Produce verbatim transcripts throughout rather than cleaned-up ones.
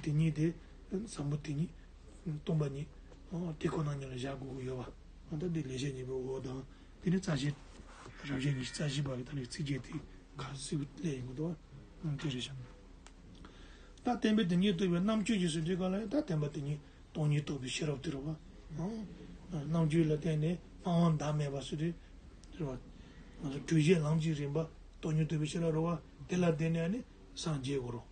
དེ་ཉིད་དེ་བཟང་པོ་དེ་ཉིད་སྟོང་པ་ཉིད་དེ་ཁོ་ན་ཉིད་ལ་བཞག་དགོས་ཀྱི་ཡོད་པ། ད་འདི་ལེགས་བཤད་ཉེས་པའི་འོག་དང་། དེ་ནི་རྩ་ཤེ་རབ་བཤད་ཉི་ཤུ་རྩ་བཞི་པ་གི་ད་ནི་ཚིགས་བཅད་དེ་ཁ་གསལ་པོ་སླེབས་ཡོང་གི་འདུག་པ། དེ་རེད་ཤག་ད་བརྟེན་པའི་དེ་ཉིད་རྟོགས་པའི་རྣམ་དཔྱོད་ཀྱི་ཟེར་དུས་ག་ལ་ཡང་ད་བརྟེན་པ་དེ་ཉིད་སྟོང་ཉིད་རྟོགས་པའི་ཤེས་རབ་དེ་རེད་པ། རྣམ་དཔྱོད་ལ་བརྟེན་ནས་སྨྲ་བ་བདག་མེད་པ་ཟེར་དུས་དེ་རེད་པ། ང་ཚོ་གྲོལ་བྱེད་ལམ་གྱི་རིམ་པ་སྟོང་ཉིད་རྟོགས་པའི་ཤེས་རབ་རེད་པ། དེ་ལ་བརྟེན་ནས་ནི་སངས་རྒྱས་དགོས་རེད།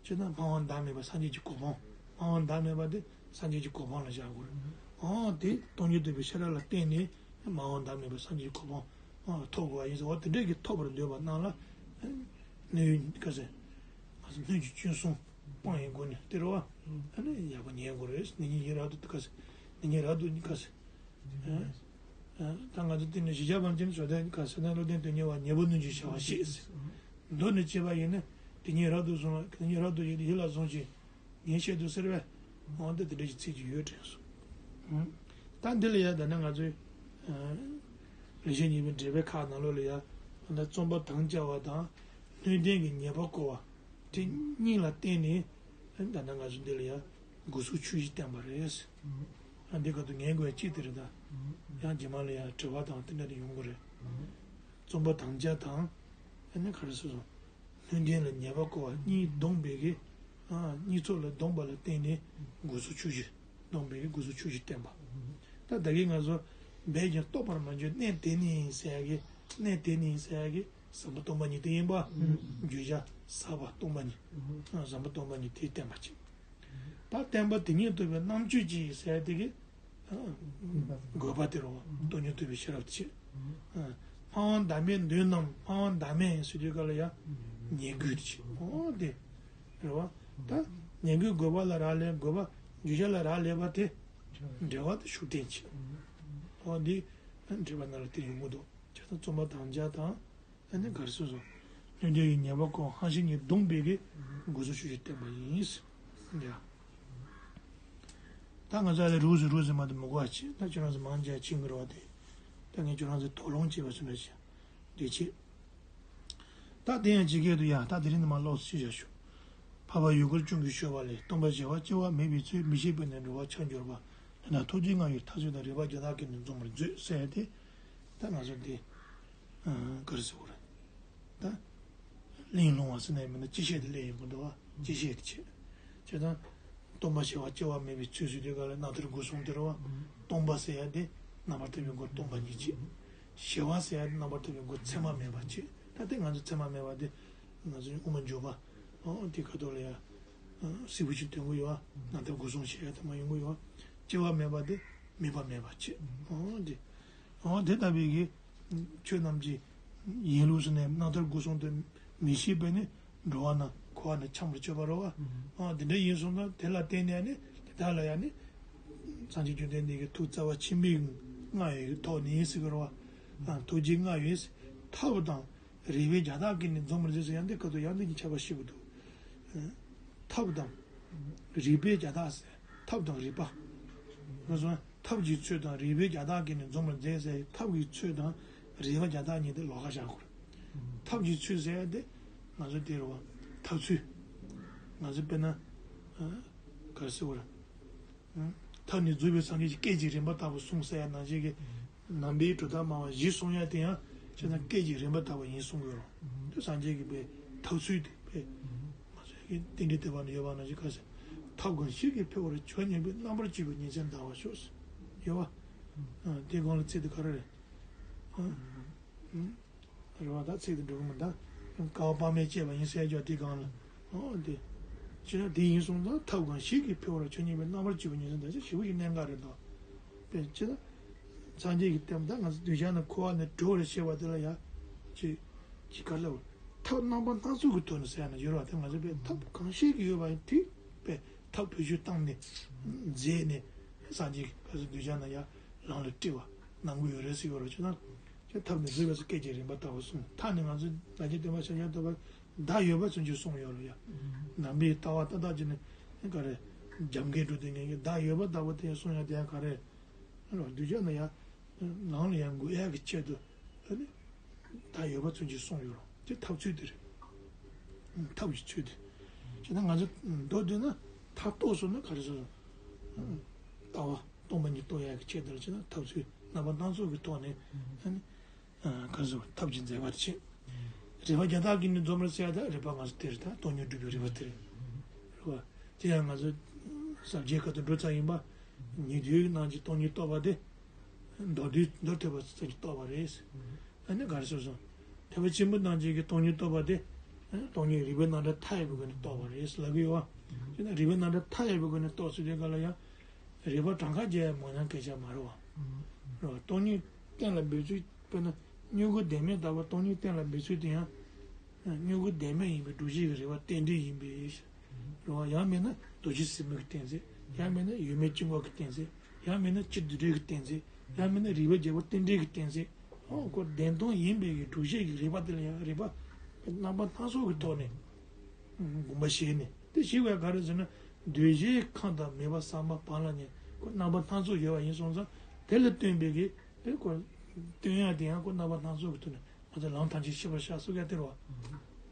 ཅེས་དང་སྨྲ་བ་བདག་མེད་པ་སངས་རྒྱས་ཀྱི་གོ་འཕང་། སྨྲ་བ་བདག་མེད་པ་དེ་སངས་རྒྱས་ཀྱི་གོ་འཕང་ལ་བཞག་དགོས་རེད། ཨོ་དེ་སྟོང་ཉིད་རྟོགས་པའི་ཤེས་རབ་ལ་བརྟེན་ནས་སྨྲ་བ་བདག་མེད་པ་སངས་རྒྱས་ཀྱི་གོ་འཕང་ཐོབ་དགོས་པ་ཡིན་ཟེར། འོ་དེ་འདྲས་ཀྱི་ཐོབ་པར་འདོད་པ་རྣམས་ལ་སྣོད་ཡུལ་ག་ཟེར། སྣོད་ཀྱི་སྐྱོན་གསུམ་སྤང་བའི་སྒོ་ནས་དེ་རེད་པ། ཨ་ནི་ཡག་པོ་ཉན་དགོས་རེད། ནི་ཉིད་ཡིན་རབ་ཏུ་ག་ཟེར། ནི་ཉིད་རབ་ཏུ་ག་ཟེར། ད་ང་ཚོ་བསྟན་ནས་གཞི་བྱ་བར་འཛིན་བཟོ་ལྡན་ག་ཟེར་ན་བློ་ལྡན་དོན་གཉེར་བ་ཉེ་བར་གནོད་བྱེད་བྱ་བ་ཤེས་ཟེར། མདོ་ནས་དཔྱད་པ་ཡིན་ན་དེ་ཉིད་རབ་ཏུ་བཟུང་བ་དེ་ཉིད་རབ་ཏུ་ཡིད་ལ་བཟུང་ཞིང་ཉན་བཤད་དུ་གསོལ་བས། འོ་འདི་དེ་འདྲ་ཞིག་ཚིག་ཅིག་ཡོད་དྲན་སོང་། ད་འདི་ལ་ཡ་ད་ནི་ང་ཚོའི་ལེགས་བཤད་ཉེས་པའི་འགྲེལ་པའི་ཁག་ནང་ལོགས་ལ་ཡ་ད་རྩོམ་པ་དམ་བཅའ་བ་དང་སྣོད་ལྡན་གྱི་ཉེས་པ་བཀོད་པ། དེ་གཉིས་ལ་བརྟེན་ནས་ད་ལྟ་ང་ཚོ་འདི་ལ་ཡང་དགོས་གཟུགས་ཆོས་བཞི་བསྟན་པ་རེད། ཨ་འདི་ག་དུས་ངན་དགོས་ཡ་གཅིག་དེ་རེད་ད། ཡང་རྗེས་མ་ལ་ཡང་དྲི་བ་དང་དེ་འདྲ་དེ་ཡོང་གི་རེད། རྩོམ་པ་དམ་བཅའ་དང་ཨ་ནི་ག་རེ་ཟེར་སོང་། སྣོད་ལྡན་ལ་ཉེས་པ་བཀོད་པ་གཉིས་བསྡོམས་པའི་གི་ཨ་གཉིས་ཚོགས་ལ་བསྡོམས་པ་ལ་བརྟེན་ནས་དགོས་གཟུགས་ཆོས་བཞི་བསྡོམས་པའི་གི་དགོས་གཟུགས་ཆོས་བཞི་བསྟན་པ། ད་ད་གིན་ང་ཚོ་འབད་ཀྱང་རྟོགས་པར་མ་འགྱུར་གནས་དེ་ནི་ཡིན་ཟེར་ཡ་གི་གནས་དེ་ནི་ཡིན་ཟེར་ཡ་གི་ཟབ་མོ་སྟོང་པ་ཉིད་དེ་ཡིན་པ། བརྗོད་བྱ་ཟབ་པ་སྟོང་པ་ཉིད། ཟབ་མོ་སྟོང་པ་ཉིད་དེ་བསྟན་པ་ཅིག་ད་བརྟེན་པ་དེ་ཉིད་རྟོགས་པའི་རྣམ་དཔྱོད་ཀྱི་ཟེར་དེ་གི་དགོས་པ་དེ་རེད་པ། སྟོང་ཉིད་རྟོགས་པའི་ཤེས་རབ་དེ་བྱས། སྨྲ་བ་བདག་མེད་འདོད་རྣམས་སྨྲ་བ་བདག་མེད་ཟེར་དུས་ག་ལ་ཡ་ཉན་དགོས་དེ་བྱས། འོ་དེ་རེད་པ། ད་ཉན་དགོས་དགོས་པ་ལ་རག་ལས་དགོས་པ་བརྗོད་བྱ་ལ་རག་ལས་པ་དེ་འགྲེལ་པ་དེ་ཤུགས་བསྟན་བྱས། འོ་འདི་འགྲེལ་པ་ནང་ལ་དེ་ཡོང་གི་འདུག་བྱས་ཙང་རྩོམ་པ་དམ་བཅའ་དང་། ཨ་ནི་ག་རེ་ཟེར་སོང་། སྣོད་ལྡན་གྱི་ཉེས་པ་བཀོད་པ་ཧང་ཤིང་གཉིས་བསྡོམས་པའི་གི་དགོས་གཟུགས་ཆོས་བཞི་བསྟན་པ་ཡིན། ཡ། ད་ང་ཚོ་ལ་རུག་ཟེར་རུག་ཟེར་མ་དེ་མི་གོ་བ་བྱེད། ད་ཁྱོད་རང་ཚོ་མང་ཆེ་ཕྱིན་གི་རེད་པ་དེ། ད་ངས་ཁྱོད་རང་ཚོ་དོགས་སློང་བྱས་པ་ཚོ་འདྲ་བྱས། འདི་བྱེད། ད་དེ་ཡང་ཇི་སྐད་དུ་ཡང་ད་དེ་རིང་ནི་མ་ལོག་སུ་ཞིག་བཞག་ཞུ། འཕགས་པ་ཡུལ་འཁོར་སྐྱོང་གི་སྤྱོད་པ་ལས། སྟོང་པ་ཞི་བ་སྐྱེ་བ་མེད་པའི་ཚུལ། མི་ཤེས་པས་ནི་འགྲོ་བ་ཆགས་འགྱུར་བ། དེ་ན་ཐུགས་རྗེ་མངའ་བའི་མཐར་སོན་དང་། རིགས་པ་བརྒྱ་དག་གིས་ནི་འཛོམས་པར་མཛོད་ཟེར་ཏེ། ད་ང་ཚོ་འདི། ག་རེ་ཟེར་དགོས་རེད། ད། གླེང་སློང་བ་ཟེར་ནས་མིན་ན་སྤྱི་བཤད་དེ་གླེང་ཡོང་གི་འདུག་པ། སྤྱི་བཤད་དེ་བྱས། བྱས་ཙང་། སྟོང་པ་ཞི་བ་སྐྱེ་བ་མེད་པའི་ཚུལ་ཟེར་དུས་ག་ལ་རྣམ་ཐར་སྒོ་གསུམ་དེ་རེད་པ། སྟོང་པ་ཟེར་ཡ་དེ་རྣམ་པར་ཐར་པའི་སྒོ་སྟོང་པ་ཉིད་བྱས། ཞི་བ་ཟེར་ཡ་དེ་རྣམ་པར་ཐར་པའི་སྒོ་མཚན་མ་མེད་པ་བྱས། ད་དེ་ང་ཚོ་མཚན་མ་མེད་པ་དེ་ང་ཚོ་དབུ་མ་འཇུག་པ། ཨོ་དེ་ཁ་ཐོག་ལ་ཡ། སྲིད་པ་ཆེན་དོན་གོ་ཡོད་པ། རྣམ་ཐར་སྒོ་གསུམ་ཞེས་ཡ་དེ་མ་ཡོང་གི་ཡོད་པ། སྐྱེ་བ་མེད་པ་དེ་མེད་པ་མེད་པ་བྱས། ཨོ་དེ། ཨོ་དེ་ལྟ་བུའི་གི་ཆོས་རྣམས་ཀྱི་ཡིན་ལུགས་ཟེར་ནས་རྣམ་ཐར་སྒོ་གསུམ་དུ་མི་ཤེས་པས་ནི་འགྲོ་བ་ན་འཁོར་བ་ན་འཁྱམས་པར་སྤྱོད་པ་རེད་པ། ཨ་དེ་འདྲ་ཡིན་སོང་ཙང་དེ་ལ་བརྟེན་ནས་ནི་དེ་དག་ལ་ཡང་ནི་སངས་རྒྱས་བཅོམ་ལྡན་འདས་ཀྱི་ཐུགས་རྩ་བ་ཆེན་པོའི་མངའ་ཡོད་ཐོག་ནས་ཡིན་ཟེར་གི་རེད་པ། ཨ་ཐུགས་རྗེ་མངའ་ཡོད་ཐབས་དང་རིགས་པའི་བརྒྱ་རྟགས་ཀྱིས་ནི་འཛོམས་པར་མཛད་ཟེར་ཡང་འདི་ཁ་ཐུག་ཡང་འདི་གཉིས་ཆར་པ་ཤེས་དགོས་འདུག་ཐབས་དང་རིགས་པའི་བརྒྱ་རྟགས་ཟེར་ཐབས་དང་རིགས་པ། ང་ཚོ། ཐབས་ཀྱི་ཚུལ་དང་རིགས་པའི་བརྒྱ་རྟགས་ཀྱིས་ནི་འཛོམས་པར་མཛད་ཟེར། ཐབས་ཀྱི་ཚུལ་དང་རིགས་པ་བརྒྱ་རྟགས་གཉིས་དེ་ལོགས་ཀ་བཞག་དགོས། ཐབས་ཀྱི་ཚུལ་ཟེར་ཡ་དེ་ང་ཚོ་དེ་རེད་པ། ཐབས་ཚུལ། ང་ཚོ་དཔེར་ན། ག་རེ་ཟེར་དགོས་རེད། ཐབས་ནི་རྫོགས་པའི་སངས་རྒྱས་ཀྱི་སྐད་ཅིག་རིམ་པ་ལྟ་བུ་གསུངས་ཟེར་ཡ་ནང་བཞིན་གྱི། ནང་པའི་གྲུབ་མཐའ་སྨྲ་བ་བཞི་གསུང་ཡ་དེ་ཡང་བྱས་ན་སྐད་ཀྱི་རིམ་པ་ལྟ་བུ་ཡིན་གསུང་གི་ཡོད་རེད། དེ་སངས་རྒྱས་ཀྱི་པའི་ཐབས་ཚུལ་དེ་པའི། ང་ཚོའི་གི་རྟེན་འབྲེལ་བསྟོད་པ་ནང་ཡོད་པ་ནང་བཞིན་ག་ཟེར། ཐབས་གང་ཞིག་གིས་འཕེལ་བར་བྱ། སྙིང་པོའི་རྣམ་པར་བཅུད་པའི་ཉིན་མཚན་ཟླ་བ་ཤོག་ཟེར། ཡོད་པ། དེ་སྒང་ལ་ཚིག་དེ་ག་རེ་རེད། རེད་པ། ད་ཚིག་དེ་འགྲོ་གི་མི་འདུག་བསྐལ་པ་དཔག་མེད་སྤྱད་པ་ཡིན་ཟེར་རྒྱུ་དེ་སྒང་ལ། ཨོ་དེ། ཅི་ན་དེ་ཡིན་སོང་ཙང་ཐབས་གང་ཞིག་གིས་འཕེལ་བར་བྱ། སྙིང་པོའི་རྣམ་པར་བཅུད་པའི་ཉིན་མཚན་ཟླ་བ་ཤོག་ཞེ་པོ་ཞིག་གནད་འགག་རེད་འདུག་དཔེར་ན་སངས་རྒྱས་ཀྱི་བསྟན་པ་ད་ང་ཚོ་གདུལ་བྱ་ནས་འཁོར་བ་ནས་གྲོལ་བར་བྱེད་པ་དེ་ལ་ཡང་། ཅི། ཅི་ག་ལ། ཐབས་རྣམ་པ་སྣ་ཚོགས་ཀྱི་ཐོག་ནས་ཟེར་ན་ཡོད་རེད་པ། དེ་ང་ཚོ་པའི་ཐབས་གང་ཞིག་གིས་ཡོད་པ་ཡིན་དུས་པའི་ཐབས་བེད་སྤྱོད་བཏང་ནས་མཛད་ནས་སངས་རྒྱས་ཀྱི་བསྟན་པ་གདུལ་བྱ་ནང་ཡང་ལམ་ལ་སྤྲད་པ་གནང་གི་ཡོད་རེད་ཟེར་གྱི་ཡོད་རེད། བྱས་ན། ཅེས་ཐབས་ནི་རྫོགས་པའི་སྐད་ཅིག་རིམ་པ་ལྟ་བུ་གསུངས། ཐབས་ནི་ང་ཚོ་ད་ཅི་སྟོན་པ་ཤཱཀྱ་ཐུབ་པ་བདག་ཡོད་པ་ཚུན་ཆད་གསུངས་ཡོད་རེད་ཡ། ནང་པའི་ལྟ་བ་ཏག་ཏག་ཅིག་ནི་ག་རེ། འཇམ་མགོན་འབྲུག་སྡེ་ངེད་ཀྱི་བདག་ཡོད་པ་ལྟ་བུ་དེ་གསུངས་ཡ་དེ་ཡང་ག་རེ། རེད་པ། གདུལ་བྱ་ནི་ཡང་ལམ་ལ་ཡང་འགོད་ཡ་གི་ཆེད་དུ་ཨ་ནི་བདག་ཡོད་པ་ཚུན་ཆད་གསུངས་ཡོད་རེད། དེ་ཐབས་ཚུལ་དེ་རེད། ཐབས་ཀྱི་ཚུལ་དེ། བྱས་ན་ང་ཚོ་མདོར་བསྡུས་ན། མཐར་གཏུགས་སོང་ན་ག་རེ་ཟེར། ལྟ་བ་སྟོང་པ་ཉིད་རྟོགས་ཡག་གི་ཆེད་དུ་ལ་བྱས་ན་ཐབས་ཚུལ་རྣམ་པ་སྣ་ཚོགས་ཀྱི་ཐོག་ནས་ཨ་ནི། ག་རེ་ཟེར་ཐབས་ཀྱིས་མཛད་པར་བྱེད། རིགས་པ་བརྒྱ་དག་གིས་ནི་འཛོམས་པར་བྱེད་ཡ། ད་རིགས་པ་ང་ཚོ་དེ་རེད། ད་སྟོང་ཉིད་སྒྲུབ་པའི་རིགས་པ་དེ་རེད། རེད་བ། དེ་ཡང་ང་ཚོ་ཟབ་རྒྱས་ཁ་ཐུག་འགྲོ་ཚར་ཡིན་པ། ཉན་ཐོས་ཀྱི་ནང་གི་སྟོང་ཉིད་རྟོགས་པ་དེ། མདོར་བསྡུས་མདོར་ཐོས་པ་ཙམ་གྱིས་རྟོགས་པ་རེད། ཨ་ནི་ག་རེ་ཟེར་སོང་། ཐེག་པ་ཆེན་པོའི་ནང་བཞིན་གྱི་སྟོང་ཉིད་རྟོགས་པ་དེ། ཨ་ནི་སྟོང་ཉིད་རིགས་པའི་རྣམ་གྲངས་མཐའ་ཡས་པའི་སྒོ་ནས་རྟོགས་པ་རེད་ལབ་ཀྱི་ཡོད་བ། དེ་ནས་རིགས་པའི་རྣམ་གྲངས་མཐའ་ཡས་པའི་སྒོ་ནས་རྟོགས་ཟེར་དུས་སྐབས་ལ་ཡང་། རིགས་པ་གྲངས་ཀ་བརྒྱབ་ཡ་མང་ཉུང་སྐད་ཆ་མ་རེད་བ། རེད་བ། སྟོང་ཉིད་གཏན་ལ་འབེབས་ཚུལ་དཔེར་ན་མྱུ་གུ་བདེན་མེད་ལྟ་བུ་སྟོང་ཉིད་གཏན་ལ་འབེབས་ཚུལ་དེ་ཡང་། མྱུ་གུ་བདེན་མེད་ཡིན་པའི་སྒྲུབ་བྱེད་ཀྱི་རིགས་པ་རྟེན་འབྲེལ་ཡིན་པས། རེད་བ། ཡང་མིན་ན་རྡོ་རྗེ་སེམས་དཔའི་གཏན་ཚིགས། ཡང་མིན་ན་ཡོད་མེད་ཀྱི་ངོ་གི་གཏན་ཚིགས། ཡང་མིན་ན་སྤྱི་དོན་རིགས་ཀྱི་གཏན་ཚིགས། ཡང་མིན་ན་རིགས་པ་བརྒྱད་པོ་རྟེན་འབྲེལ་གྱི་གཏན་ཚིགས། ཨོ་ཁོ་བདེན་སྟོང་ཡིན་པའི་གི་སྒྲུབ་བྱེད་ཀྱི་རིགས་པ་དེ་ལ་ཡང་རིགས་པ་རྣམ་པ་སྣ་ཚོགས་ཀྱི་ཐོག་ནས་དགོངས་པ་བཞེས་ནས། དེ་བཞེས་པའི་ག་རེ་ཟེར་ན། འདུས་བྱས་ཁམས་དང་མོས་པ་བསམ་པ་བག་ལ་ཉལ་ཁོ་རྣམ་པ་སྣ་ཚོགས་ཡོད་པ་ཡིན་སོང་ཙང་། དེ་ལ་བརྟེན་པའི་གི་དེ་ཁོ་སྟོན་ཡ་དེ་ཡང་ཁོ་རྣམ་པ་སྣ་ཚོགས་ཀྱི་ཐོག་ནས། ང་ཚོ་ལམ་ཐམས་ཅད་ཤེས་པར་བྱ་གསུང་ཡ་དེ་རེད་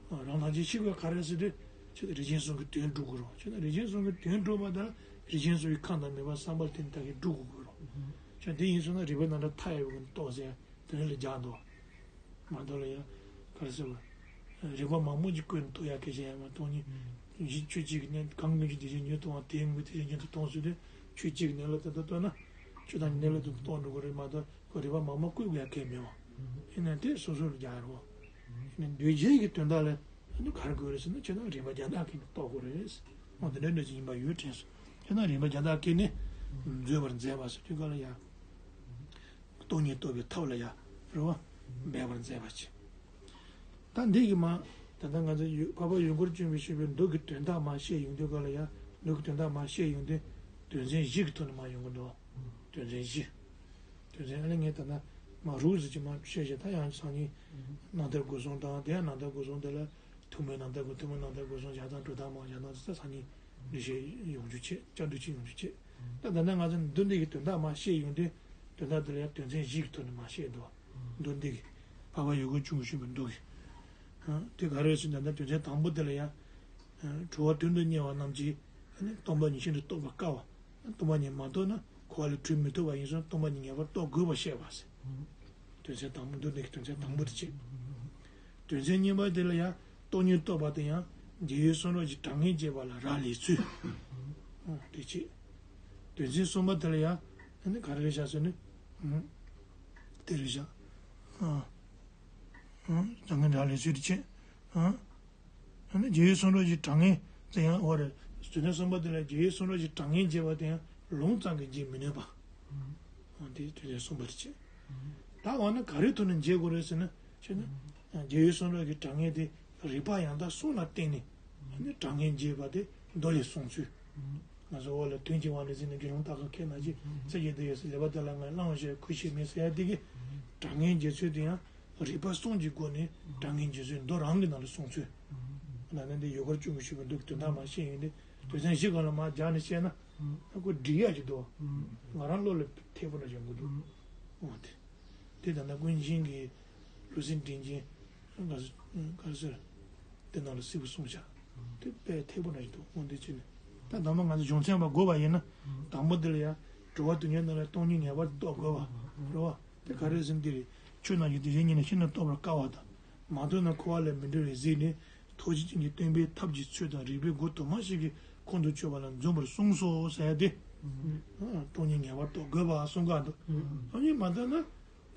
བ། ལམ་ཐམས་ཅད་ཤེས་པ་ག་རེ་ཟེར་དུས། ཁྱོད་རིགས་ཅན་གསུམ་གྱི་དོན་སྒྲུབ་དགོས་རེད་བ། ཁྱོད་རིགས་ཅན་གསུམ་གྱི་དོན་སྒྲུབ་པ་དང་རིགས་ཅན་གསུམ་གྱི་ཁམས་དང་མོས་པ་བསམ་པ་ལ་བརྟེན་ནས་ད་གིན་སྒྲུབ་དགོས་རེད་བ། ཁྱོད་དེ་ཡིན་སོང་ན་རིགས་པའི་རྣམ་གྲངས་མཐའ་ཡས་པའི་སྒོ་ནས་རྟོགས་ཟེར་ཡ་དོན་ལ་སྦྱར་འདུག་བ། མ་གཏོགས་ལ་ཡ་ག་རེ་ཟེར་བ། རིགས་པ་མང་པོ་ཅིག་བཀོད་ནས་རྟོགས་ཡ་སྐད་ཆ་ཡང་མ་གཏོགས་ནི། གཞི་ཆོས་གཅིག་གི་གནས་གང་གི་ཆོས་དེ་བཞིན་ཉིད་དུ་མཐོང་བ་དེའི་ངོ་བོ་དེ་བཞིན་ཉིད་དུ་མཐོང་ཟེར་དུས། ཆོས་གཅིག་གི་གནས་ལུགས་དེ་ལྟར་རྟོགས་ན། ཆོས་ཐམས་ཅད་གནས་ལུགས་དེ་ལྟར་རྟོགས་འགྲོ་གི་རེད་མ་གཏོགས། ཁོ་རིགས་པ་མང་པོ་བཀོད་དགོས་ཡ་གལ་མེད་བ། ཡིན་ནའི་དེ་སོ་སོར་སྦྱར་རོ། ཡིན་ནའི་འདུས་བྱས་ཀྱི་དོན་དག་ལ་ཨ་ནི་ག་རེ་དགོས་རེད་ཟེར་ན། ཁྱོད་རང་རིགས་པ་བརྒྱ་དག་གིས་ནི་རྟོགས་དགོས་རེད། འོ་དེ་འདྲ་འདྲ་ཅིག་ཡིན་པ་ཡོད་དྲན་སོང་། ཁྱོད་རང་རིགས་པ་བརྒྱ་དག་གིས་ནི་འཛོལ་བར་མཛད་པ་ཟེར་དུས་སྐབས་ལ་ཡ། སྟོང་ཉིད་རྟོགས་པའི་ཐབས་ལ་ཡ་རེད་བ། འབད་པར་མཛད་པ་ཅིག་ད་འདི་གི་མ། ད་ལྟ་ང་ཚོ་ཡུ་འཕགས་པ་ཡུལ་འཁོར་སྤྱོད་པའི་སྤྱོད་པའི་མདོ་གི་དོན་དག་མ་བཤད་ཡོང་དུས་སྐབས་ལ་ཡ། མདོ་གི་དོན་དག་མ་བཤད་ཡོང་དུས། དོན་ཚན་བཞི་གི་ཐོག་ནས་མ་ཡོང་གི་འདུག་དོན་ཚན་བཞི། དོན་ཚན་ཨ་ནི་ངས་ད་ལྟ་མ་རུག་ཟེར་གྱི་མ་བཤད་བྱས། ད་ཡང་སང་ཉིན་རྣམ་ཐར་སྒོ་གསུམ་དང་། དེ་ཡང་རྣམ་ཐར་སྒོ་གསུམ་དེ་ལ་ཐུན་མོང་རྣམ་ཐར་སྒོ། ཐུན་མོང་རྣམ་ཐར་སྒོ་གསུམ་བཞག་དང་། གྲུབ་མཐའ་མ་བཞག་དང་ཟེར། སང་ཉིན་འགྲེལ་བཤད་ཡོང་རྒྱུ་བྱེད། བསྐྱར་ཟློས་ཅིག་ཡོང་རྒྱུ་བྱེད། ད་ད་ལྟ་ང་ཚོ་མདོ་འདི་གི་དོན་དག་མ་བཤད་ཡོང་དུས། དོན་དག་དེ་ལ་ཡང་དོན་ཚན་བཞི་གི་ཐོག་ནས་མ་བཤད་འདུག་མདོ་འདི་གི། འཕགས་པ་ཡུལ་འཁོར་སྤྱོད་པའི་སྤྱོད་པའི་མདོ་གི། ཨ། དེ་ག་རེ་ཟེར་ན། ད་དོན་ཚན་དང་པོ་དེ་ལ་ཡང་། ཨ། གྲོལ་བ་དོན་དུ་གཉེར་བ་རྣམས་ཀྱིས། ཨ་ནི་སྟོང་པ་ཉིད་ཤིན་ཏུ་རྟོགས་པར་དཀའ་བ། སྟོང་པ་ཉིད་མ་རྟོགས་ན་འཁོར་བ་ལས་གྲོལ་མི་ཐུབ་པ་ཡིན་ཙང་། སྟོང་པ་ཉིད་ངེས་པར་རྟོགས་དགོས་པར་བཤད་པ་ཟེར། དོན་ཚན་དང་པོ། མདོ་འདི་གི་དོན་ཚན་དང་པོ་དེ་བྱས། དོན་ཚན་གཉིས་པ་དེ་ལ་ཡང་སྟོང་ཉིད་རྟོགས་པ་དེ་ཡང་རྒྱལ་བའི་གསུང་རབ་ཀྱི་དྲང་ངེས་འབྱེད་པ་ལ་རག་ལས་ཚུལ། ཨོ་དེ་བྱས། དོན་ཚན་གསུམ་པ་དེ་ལ་ཡང་ཨ་ནི་ག་རེ་རེད་བཞག་ཟེར་ན། ཨང་། དེ་རེད་བཞག་ཨང་། ཨང་། དྲང་ངེས་རག་ལས་ཚུལ་དེ་བྱས། ཨང་། ཨ་ནི་རྒྱལ་བའི་གསུང་རབ་ཀྱི་དྲང་ངེས་དེ་ཡང་། འོ་རེད། དོན་ཚན་གསུམ་པ་དེ་ལ་རྒྱལ་བའི་གསུང་རབ་ཀྱི་དྲང་ངེས་འབྱེད་པ་དེ་ཡང་ལུང་ཙམ་གྱིས་འབྱེད་མི་ནུས་པ། ཨང་། དེ་དོན་ཚན་གསུམ་པ་དེ་བྱས། ད་འོ་ན་ག་རེའི་ཐོག་ནས་འབྱེད་དགོས་རེད་ཟེར་ན། བྱས་ན། རྒྱལ་བའི་གསུང་རབ་ཀྱི་དྲང་ངེས་དེ་རིགས་པ་ཡང་དག་གསུམ་ལ་བརྟེན་ནས་ཨ་ནི་དྲང་ངེས་འབྱེད་པ་དེ་མདོ་ལས་གསུངས་ཚུལ། ང་ཚོ་འོག་ལ་དོན་གྱི་དབང་ལས་ཟིན་ནས་དགེ་སློང་རྟ་ཁ་ཁས་ན་ཅི། ཚེ་གཅིག་འདི་ཡོད་ཟེར་ལེགས་པར་བརྟགས་ལ་ངས་བླང་བྱས་ཁུར་བྱས་མེད་ཟེར་ཡ་དེ་གི། དྲང་ངེས་འབྱེད་ཚུལ་དེ་ཡང་རིགས་པ་གསུམ་གྱི་སྒོ་ནས་དྲང་ངེས་འབྱེད་ཚུལ་མདོ་རང་གི་ནང་ལ་གསུངས་ཚུལ། ན་ནིང་འདི་ཡུལ་འཁོར་སྤྱོད་པའི་སྤྱོད་པའི་མདོ་གི་དོན་དག་མ་བཤད་ཡོང་དུས། དོན་ཚན་བཞི་སྒང་ལ་མར་སྦྱར་ནས་བཤད་ན། ཨ་ཁོ་འགྲིག་ཡག་ཅིག་འདུག་ང་རང་བློ་ལ་ཐེ་བོ་འདྲ་ཅིག་ཡོང་གི་འདུག་འོ་དེ། དེ་ལྟར་ན་ཀུན་མཁྱེན་གྱི་ལུགས་སྲོལ་འབྲིང་ཅན། ག་ཟེར་ག་ཟེར། དེ་ནང་ལ་གསལ་པོ་གསུངས་བཞག་དེ་དཔེ་ཐེག་པ་འདྲ་ཞིག་འདུག་འོ་འདི་བྱས་ནས། ད་དང་པོ་ང་ཚོ་གཞུང་ཚན་པ་དགོས་པ་ཡིན་ན། དང་པོ་དེ་ལ་ཡང་གྲོལ་བ་དོན་གཉེར་རྣམས་ལ་སྟོང་ཉིད་ངེས་པར་རྟོགས་དགོས་པ་རེད་བ། དེ་ག་རེ་ཟེར་ན་འདི་རེད། ཆོས་རྣམས་ཀྱི་དོན་གཞན་ཉིད་ལ་ཤིན་ཏུ་རྟོགས་པར་དཀའ་བ་དང་། མ་རྟོགས་ན་འཁོར་བ་ལས་མི་འགྲོ་བའི་གཟིགས་ནས། ཐུགས་རྗེ་ཅན་གྱིས་སྟོན་པའི་ཐབས་ཀྱི་ཚུལ་དང་རིགས་པའི་སྒོ་དུ་མ་ཞིག་གིས་ཁོང་དུ་ཆུད་པ་ལ་འཛོམས་པར་གསུངས་སོ་ཟེར་ཏེ། ཨ། སྟོང་ཉིད་ངེས་པར་རྟོགས་དགོས་པ་གསུང་ག་འདུག་སྟོང་ཉིད་མ་རྟོགས་ན།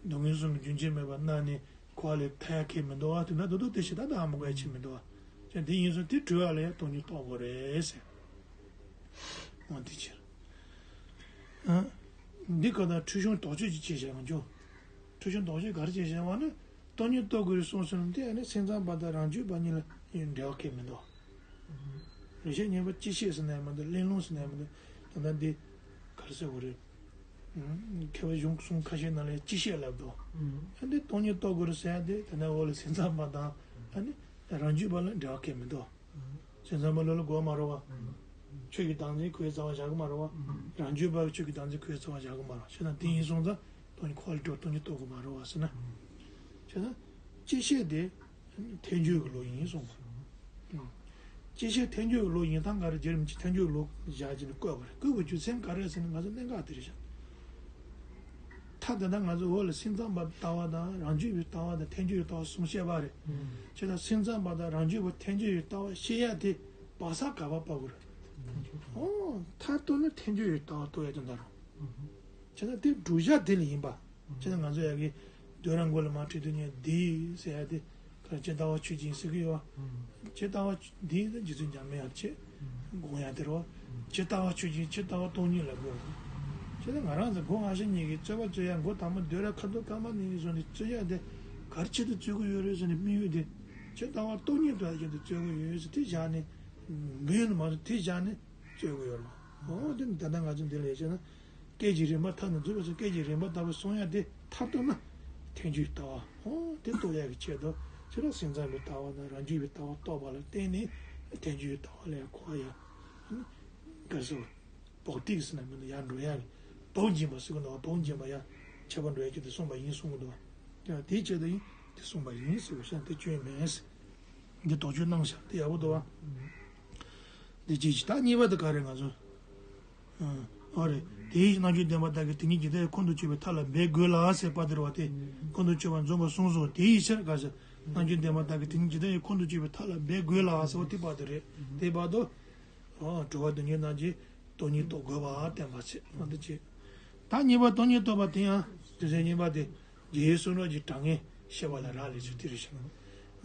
སྡུག་བསྔལ་གསུམ་གྱི་རྒྱུན་ཆད་མེད་པར་མནར་ནས་འཁོར་བ་ལས་ཐར་ཡ་ཁེལ་མི་འདུག་བ། དེ་འདྲ་འདུག་འདུག་དེ་ཞེ་དྲག་ད་ཧ་མ་གོ་ཡ་ཆེ་མི་འདུག་བ། ཅེས་འདི་ཡིན་སོང་དེ་གྲོལ་བ་ལ་ཡང་སྟོང་ཉིད་རྟོགས་དགོས་རེད་ཟེར། འོ་དེ་ཕྱིར། ཨ། འདི་ག་ད་འཁྲུལ་གཞུང་དོགས་གཅོད་ཀྱི་ཆེད་བྱས་པ་འཇོག་འཁྲུལ་གཞུང་དོགས་གཅོད་ག་རེ་བྱས་བྱས་པ་ན། སྟོང་ཉིད་རྟོགས་དགོས་རེད་གསུངས་སོང་ན། དེ་ཨ་ནི་སེམས་ཙམ་པ་དང་རང་རྒྱུད་པ་གཉིས་ལ་འབྲེལ་བ་ཁེལ་མི་འདུག་རིགས་ཤེས་ཉན་པ་སྤྱི་བཤད་ཟེར་ན་ཡང་མི་འདུག་གླེང་སློང་ཟེར་ན་ཡང་མི་འདུག་ད་ལྟ་འདི་ག་རེ་ཟེར་དགོས་རེད། ཨུམ། མཁས་པའི་གཞུང་གསུང་ཁ་ཤས་ནང་ལ་ཡང་སྤྱི་བཤད་ལབ་འདུག་ཨ་འདི་སྟོང་ཉིད་རྟོགས་དགོས་རེད་ཟེར་ཡ་དེ་ད་ནི་འོག་ལ་སེམས་ཙམ་པ་དང་ཨ་ནི་རང་རྒྱུད་པ་ལ་འབྲེལ་བ་གང་ཡང་མི་འདུག་སེམས་ཙམ་པ་ལ་ལ་དགོས་མ་རེད་བ། ཆོས་ཀྱི་བདག་འཛིན་ཁོའི་རྩ་བ་བཞག་གི་མ་རེད་བ། རང་རྒྱུད་པ་ཆོས་ཀྱི་བདག་འཛིན་ཁོའི་རྩ་བ་བཞག་གི་མ་རེད་བ། བྱས་ན་དེ་ཡིན་སོང་ཙང་སྟོང་ཉིད་འཁོར་བ་ལས་གྲོལ་སྟོང་ཉིད་རྟོགས་དགོས་མ་རེད་བ་ཟེར་ན། བྱས་ན་སྤྱི་བཤད་དེ་ཐལ་འགྱུར་གྱི་ལུགས་ཡིན་གསུངས་པ། སྐྱེ་ཤི་ཐལ་འགྱུར་བའི་ལུགས་ཡིན་སྟངས་ག་རེ་བརྗེ་རིམ་གྱི་ཐལ་འགྱུར་བའི་ལུགས་བཞག་བྱས་ནས་བཀོད་པ་རེད། བཀོད་པའི་རྒྱུ་མཚན་ག་རེ་ཟེར་ན། ང་ཚོ་གནད་འགག་དེ་རེད་ཤག་མཐའ་དེ་དག་ང་ཚོ་འོག་ལ་སེམས་ཙམ་པའི་ལྟ་བ་དང་རང་རྒྱུད་པའི་ལྟ་བ་དང་ཐལ་འགྱུར་བའི་ལྟ་བ་གསུམ་བཤད་པ་རེད། བྱས་ཙང་སེམས་ཙམ་པ་དང་རང་རྒྱུད་པའི་ཐལ་འགྱུར་བའི་ལྟ་བ་བཤད་ཡ་དེ་བག་ཆགས་ག་པར་བབས་དགོས་རེད། ཨོ། མཐར་གཏུགས་ན་ཐལ་འགྱུར་བའི་ལྟ་བ་རྟོགས་ཡ་དེ་འདྲ་རེད། བྱས་ཙང་དེ་བསྒྲུབ་བྱ་དེ་ལ་ཡིན་པ། བྱས་ཙང་ང་ཚོ་ཡ་གི་སྡོད་ར་མགོ་ལ་མར་ཁྲིད་དུས་ནས་འདི་ཟེར་ཡ་དེ། ག་ཇི་ལྟ་བ་ཆོས་ཅན་ཟེར་གི་ཡོད། ཇི་ལྟ་བ་འདི་རྗེ་བཙུན་འཇམ་དཔལ་དབྱངས་ཆེ་དགོངས་ཡ་དེ་རོ། ཇི་ལྟ་བ་ཆོས་ཅན། ཇི་ལྟ་བ་སྟོང་ཉིད་ལ་དགོངས། ཇི་ལྟ་ང་རང་ཚོ་སྒོ་སྔ་ཕྱི་གཉིས་ཀྱི་རྩོད་པ་རྩོད་ཡ། མགོ་དང་པོ་སྡོད་ར་ཁ་ཐུག་ཀ་མ་ནས་བཟུང་ནས་རྩོད་ཡ་དེ་ག་རེ་ཆེད་དུ་རྩོད་གི་ཡོད་རེད་ཟེར་ནས་དམིགས་ཡུལ་དེ་ཇི་ལྟ་བ་སྟོང་ཉིད་དུ་ཡ་ཆེད་དུ་རྩོད་གི་ཡོད་ཟེར། དེ་བཞག་ནས་འབུ་ཡོད་ནི་མ་རེད། དེ་བཞག་ནས་རྩོད་གི་ཡོད་རེད། འོ་དེ་ད་ལྟ་ང་ཚོ་འདི་ལ་ཡ་བྱས་ན། སྐད་ཀྱི་རིམ་པ་མཐའ་ནས་འཛུགས་པ་སོགས་སྐད་ཀྱི་རིམ་པ་ལྟ་བུ་གསུང་ཡ་དེ་མཐར་གཏུགས་ན་ཐལ་འགྱུར་ལྟ་བ། ཨོ་དེ་རྟོགས་ཡ་གི་ཆེད་དུ་ཕྱི་རོལ་སེམས་ཙམ་པའི་ལྟ་བ་དང་རང་རྒྱུད་པའི་ལྟ་བ་རྟོགས་པ་ལ་བརྟེན་ནས་ཐལ་འགྱུར་ལྟ་བ་ལ་ཡང་གོ་བ་ཡ། ག་སོ། བོག་ཏིག་ཟེར་ན་མི་འདུག་ཡར་འགྲོ་ཡ་གི་བོག་འབྱིན་པ་ཟེར་གི་འདུག་བོག་འབྱིན་པ་ཡ་ཁྱད་པར་འགྲོ་ཡ་ཆེད་དུ་གསུངས་པ་ཡིན་གསུང་གི་འདུག་དེའི་ཆེད་དུ་ཡིན་དེ་གསུངས་པ་ཡིན་ཟེར་བ་ཤ་དེ་སྐྱོན་མེད། འདི་དོགས་གཅོད་གནང་ཤག་དེ་ཡག་པོ་འདུག་བ། འདི་གཅིག་བྱས། ད་གཉིས་པ་དེ་ག་རེ་ང་ཚོ། ཨ་རེ། དེ་ཡི་རྣམ་འགྱུར་ལྡན་པ་དག་གིས་དེ་ཉིད་ཇི་ལྟ་བའི་ཁོང་དུ་ཆུད་པའི་མཐའ་ལ་འབད་དགོས་ལ་ཟེར་པ་དེ་རེད་བ། དེ་ཁོང་དུ་ཆུད་པར་འཛིན་པ་གསུངས་སོ། དེ་ཡི་ཕྱིར་ག་ཟེར། རྣམ་འགྱུར་ལྡན་པ་དག་གིས་དེ་ཉིད་ཇི་ལྟ་བའི་ཁོང་དུ་ཆུད་པའི་མཐའ་ལ་འབད་དགོས་ལ་ཟེར་བ་དེ་བར་དུ་རེད། དེ་བར་དུ། ཨོ། དྲི་བ་དོན་གཉེར་རྣམས་ཀྱིས་སྟོང་ཉིད་རྟོགས་དགོས་པ་བསྟན་པ་ཚེ་འདི་བྱེད། ད་གཉིས་པ་སྟོང་ཉིད་རྟོགས་པ་དེ་ཡང་དོན་ཚན་གཉིས་པ་དེ། རྗེ་ཡི་གསུང་རབ་ཀྱི་དྲང་ངེས་ཤེས་པ་ལ་རག་ལས་ཚུལ་དེ་རེད་ཤག་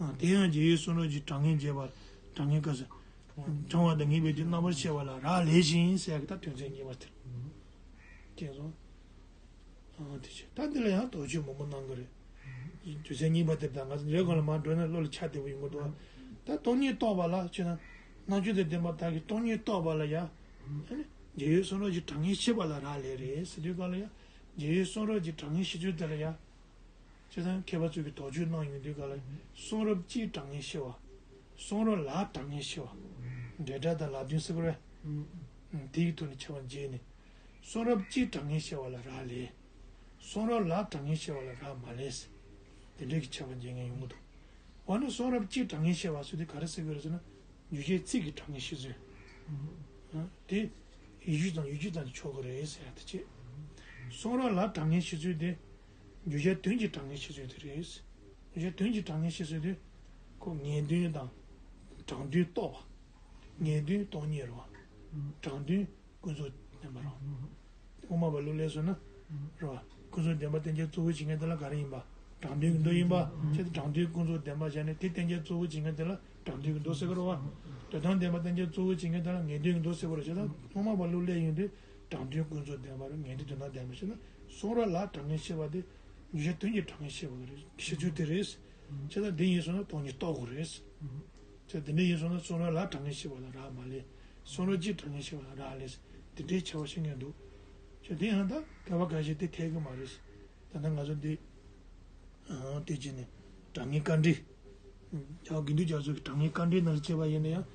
ཨ། དེ་ཡང་རྗེ་ཡི་གསུང་རབ་ཀྱི་དྲང་ངེས་འབྱེད་པ། དྲང་ངེས་ག་ཟེར། དྲང་བ་དང་ངེས་པའི་དོན་རྣམ་པར་ཕྱེ་བ་ལ་རག་ལས་ཤིང་ཟེར་ཡ་གི་ད་དོན་ཚན་གཉིས་པ་དེ་རེད། མཁྱེན་སོང་། ཨང་། དེ་བྱས། ད་འདི་ལ་ཡང་དོགས་གཅོད་མང་པོ་གནང་གི་རེད། དུས་ཚོད་རྙིང་པ་དེ་དང་ང་ཚོ་འདྲའི་སྒང་ལ་མར་འགྲོ་ན་བློ་ལ་འཆར་བདེ་པོ་ཡོང་གི་འདུག་ད་སྟོང་ཉིད་རྟོགས་པ་ལ་བྱས་ན། རྣམ་འགྱུར་དང་ལྡན་པ་དག་གིས་སྟོང་ཉིད་རྟོགས་པ་ལ་ཡང་། ཨ་ནི། རྗེ་ཡི་གསུང་རབ་ཀྱི་དྲང་ངེས་ཤེས་པ་ལ་རག་ལས་རེད་ཟེར་དུས་སྒང་ལ་ཡང་། རྗེ་ཡི་གསུང་རབ་ཀྱི་དྲང་ངེས་ཤེས་ཚུལ་དེ་ལ་ཡང་། བྱས་ཙང་མཁས་པ་ཚོས་ཀྱི་དོགས་གཅོད་གནང་ཡོང་དུས་སྒང་ལ། གསུང་རབ་སྤྱིའི་དྲང་ངེས་ཤེས་པ། གསུང་རབ་ལ་དྲང་ངེས་ཤེས་པ། འབྲེལ་སྒྲ་དང་ལ་དོན་ཟེར་གི་རེད། དེའི་ཐོག་ནས་ཁྱད་པར་འབྱེད་ནས། གསུང་རབ་སྤྱིའི་དྲང་ངེས་ཤེས་པ་ལ་རག་ལས། གསུང་རབ་ལ་དྲང་ངེས་ཤེས་པ་ལ་རག་མ་ལས། དེ་འདྲའི་གི་ཁྱད་པར་འབྱེད་མཁན་ཡོང་གི་འདུག་འོ་ན་གསུང་རབ་སྤྱིའི་དྲང་ངེས་ཤེས་པ་ཟེར་དུས་ག་རེ་ཟེར་གི་རེད་ཟེར་ན། རྒྱུ་ཆའི་ཚིག་གི་དྲང་ངེས་ཤེས་ཚུལ། ཨ། དེ་ཡིག་རྒྱུགས་ཙམ་ཡིག་རྒྱུགས་ཙམ་གྱིས་ཆོག་གི་རེད་ཟེར་ཡ་དེ་བྱས། གསུང་རབ་ལ་དྲང་ངེས་ཤེས་ཚུལ་དེ། རྒྱུ་ཆ་དོན་གྱི་དྲང་ངེས་ཤེས་ཚུལ་དེ་རེད། རྒྱུ་ཆ་དོན་གྱི་དྲང་ངེས་ཤེས་ཚུལ་དེ། ཁོ་ངེས་དོན་དང་། དྲང་དོན་རྟོགས་པ། ངེས་དོན་སྟོང་ཉིད་རེད་བ། དྲང་དོན་ཀུན་རྫོབ་བདེན་པ་རེད་བ། དབུ་མ་པ་ལུགས་ལས་སོང་ན། རེད་བ། ཀུན་རྫོབ་བདེན་པ་གཏན་འཁེལ་གཙོ་བོ་བྱེད་མཁན་དེ་ལ་ག་རེ་ཡིན་པ། དྲང་དོན་གྱི་མདོ་ཡིན་པ། ཅེས་དྲང་དོན་ཀུན་རྫོབ་བདེན་པ་བྱས་ནས་དེ་གཏན་འཁེལ་གཙོ་བོ་བྱེད་མཁན་དེ་ལ་དྲང་དོན་གྱི་མདོ་ཟེར་གི་རེད་བ། དོན་དམ་བདེན་པ་གཏན་འཁེལ་གཙོ་བོ་བྱེད་མཁན་དེ་ལ་ངེས་དོན་གྱི་མདོ་ཟེར་གི་རེད། བྱས་ཙང་དབུ་མ་པ་ལུགས་ལས་ཡིན་དུས་དྲང་དོན་ཀུན་རྫོབ་བདེན་པ་རེད། ངེས་དོན་དོན་དམ་བདེན་པ་བྱས་ན་གསུང་རབ་ལ་དྲང་ངེས་ཤེས་པ་དེ་རྒྱུ་ཆ་དོན་གྱི་དྲང་ངེས་ཤེས་པ་རེད། ཤེས་ཚུལ་དེ་རེད། བྱས་ཙང་འདི་ཡིན་སོང་ན་སྟོང་ཉིད་རྟོགས་དགོས་རེད། ཅེས་དེ་འདྲ་ཡིན་སོང་ན་གསུང་རབ་ལ་དྲང་ངེས་ཤེས་པ་ལ་རག་མ་ལས། གསུང་རབ་སྤྱིའི་དྲང་ངེས་ཤེས་པ་ལ་རག་ལས། དེ་འདྲའི་ཁྱད་པར་ཤེས་མཁན་འདུག་ཅེས་དེ་ཡང་ད་ག་བ་ག་ཞིག་དེ་འཐད་གི་མ་རེད། ད་ལྟ་ང་ཚོ་འདི། ཨང་། དེ་བྱས་ནས་དྲང་ངེས་དཀའ་འགྲེལ། རྒྱལ་བ་དགེ་འདུན་རྒྱ་མཚོ་གི་དྲང་ངེས་དཀའ་འགྲེལ་ནང་ལ་བྱས་པ་ཡིན་ན་ཡང་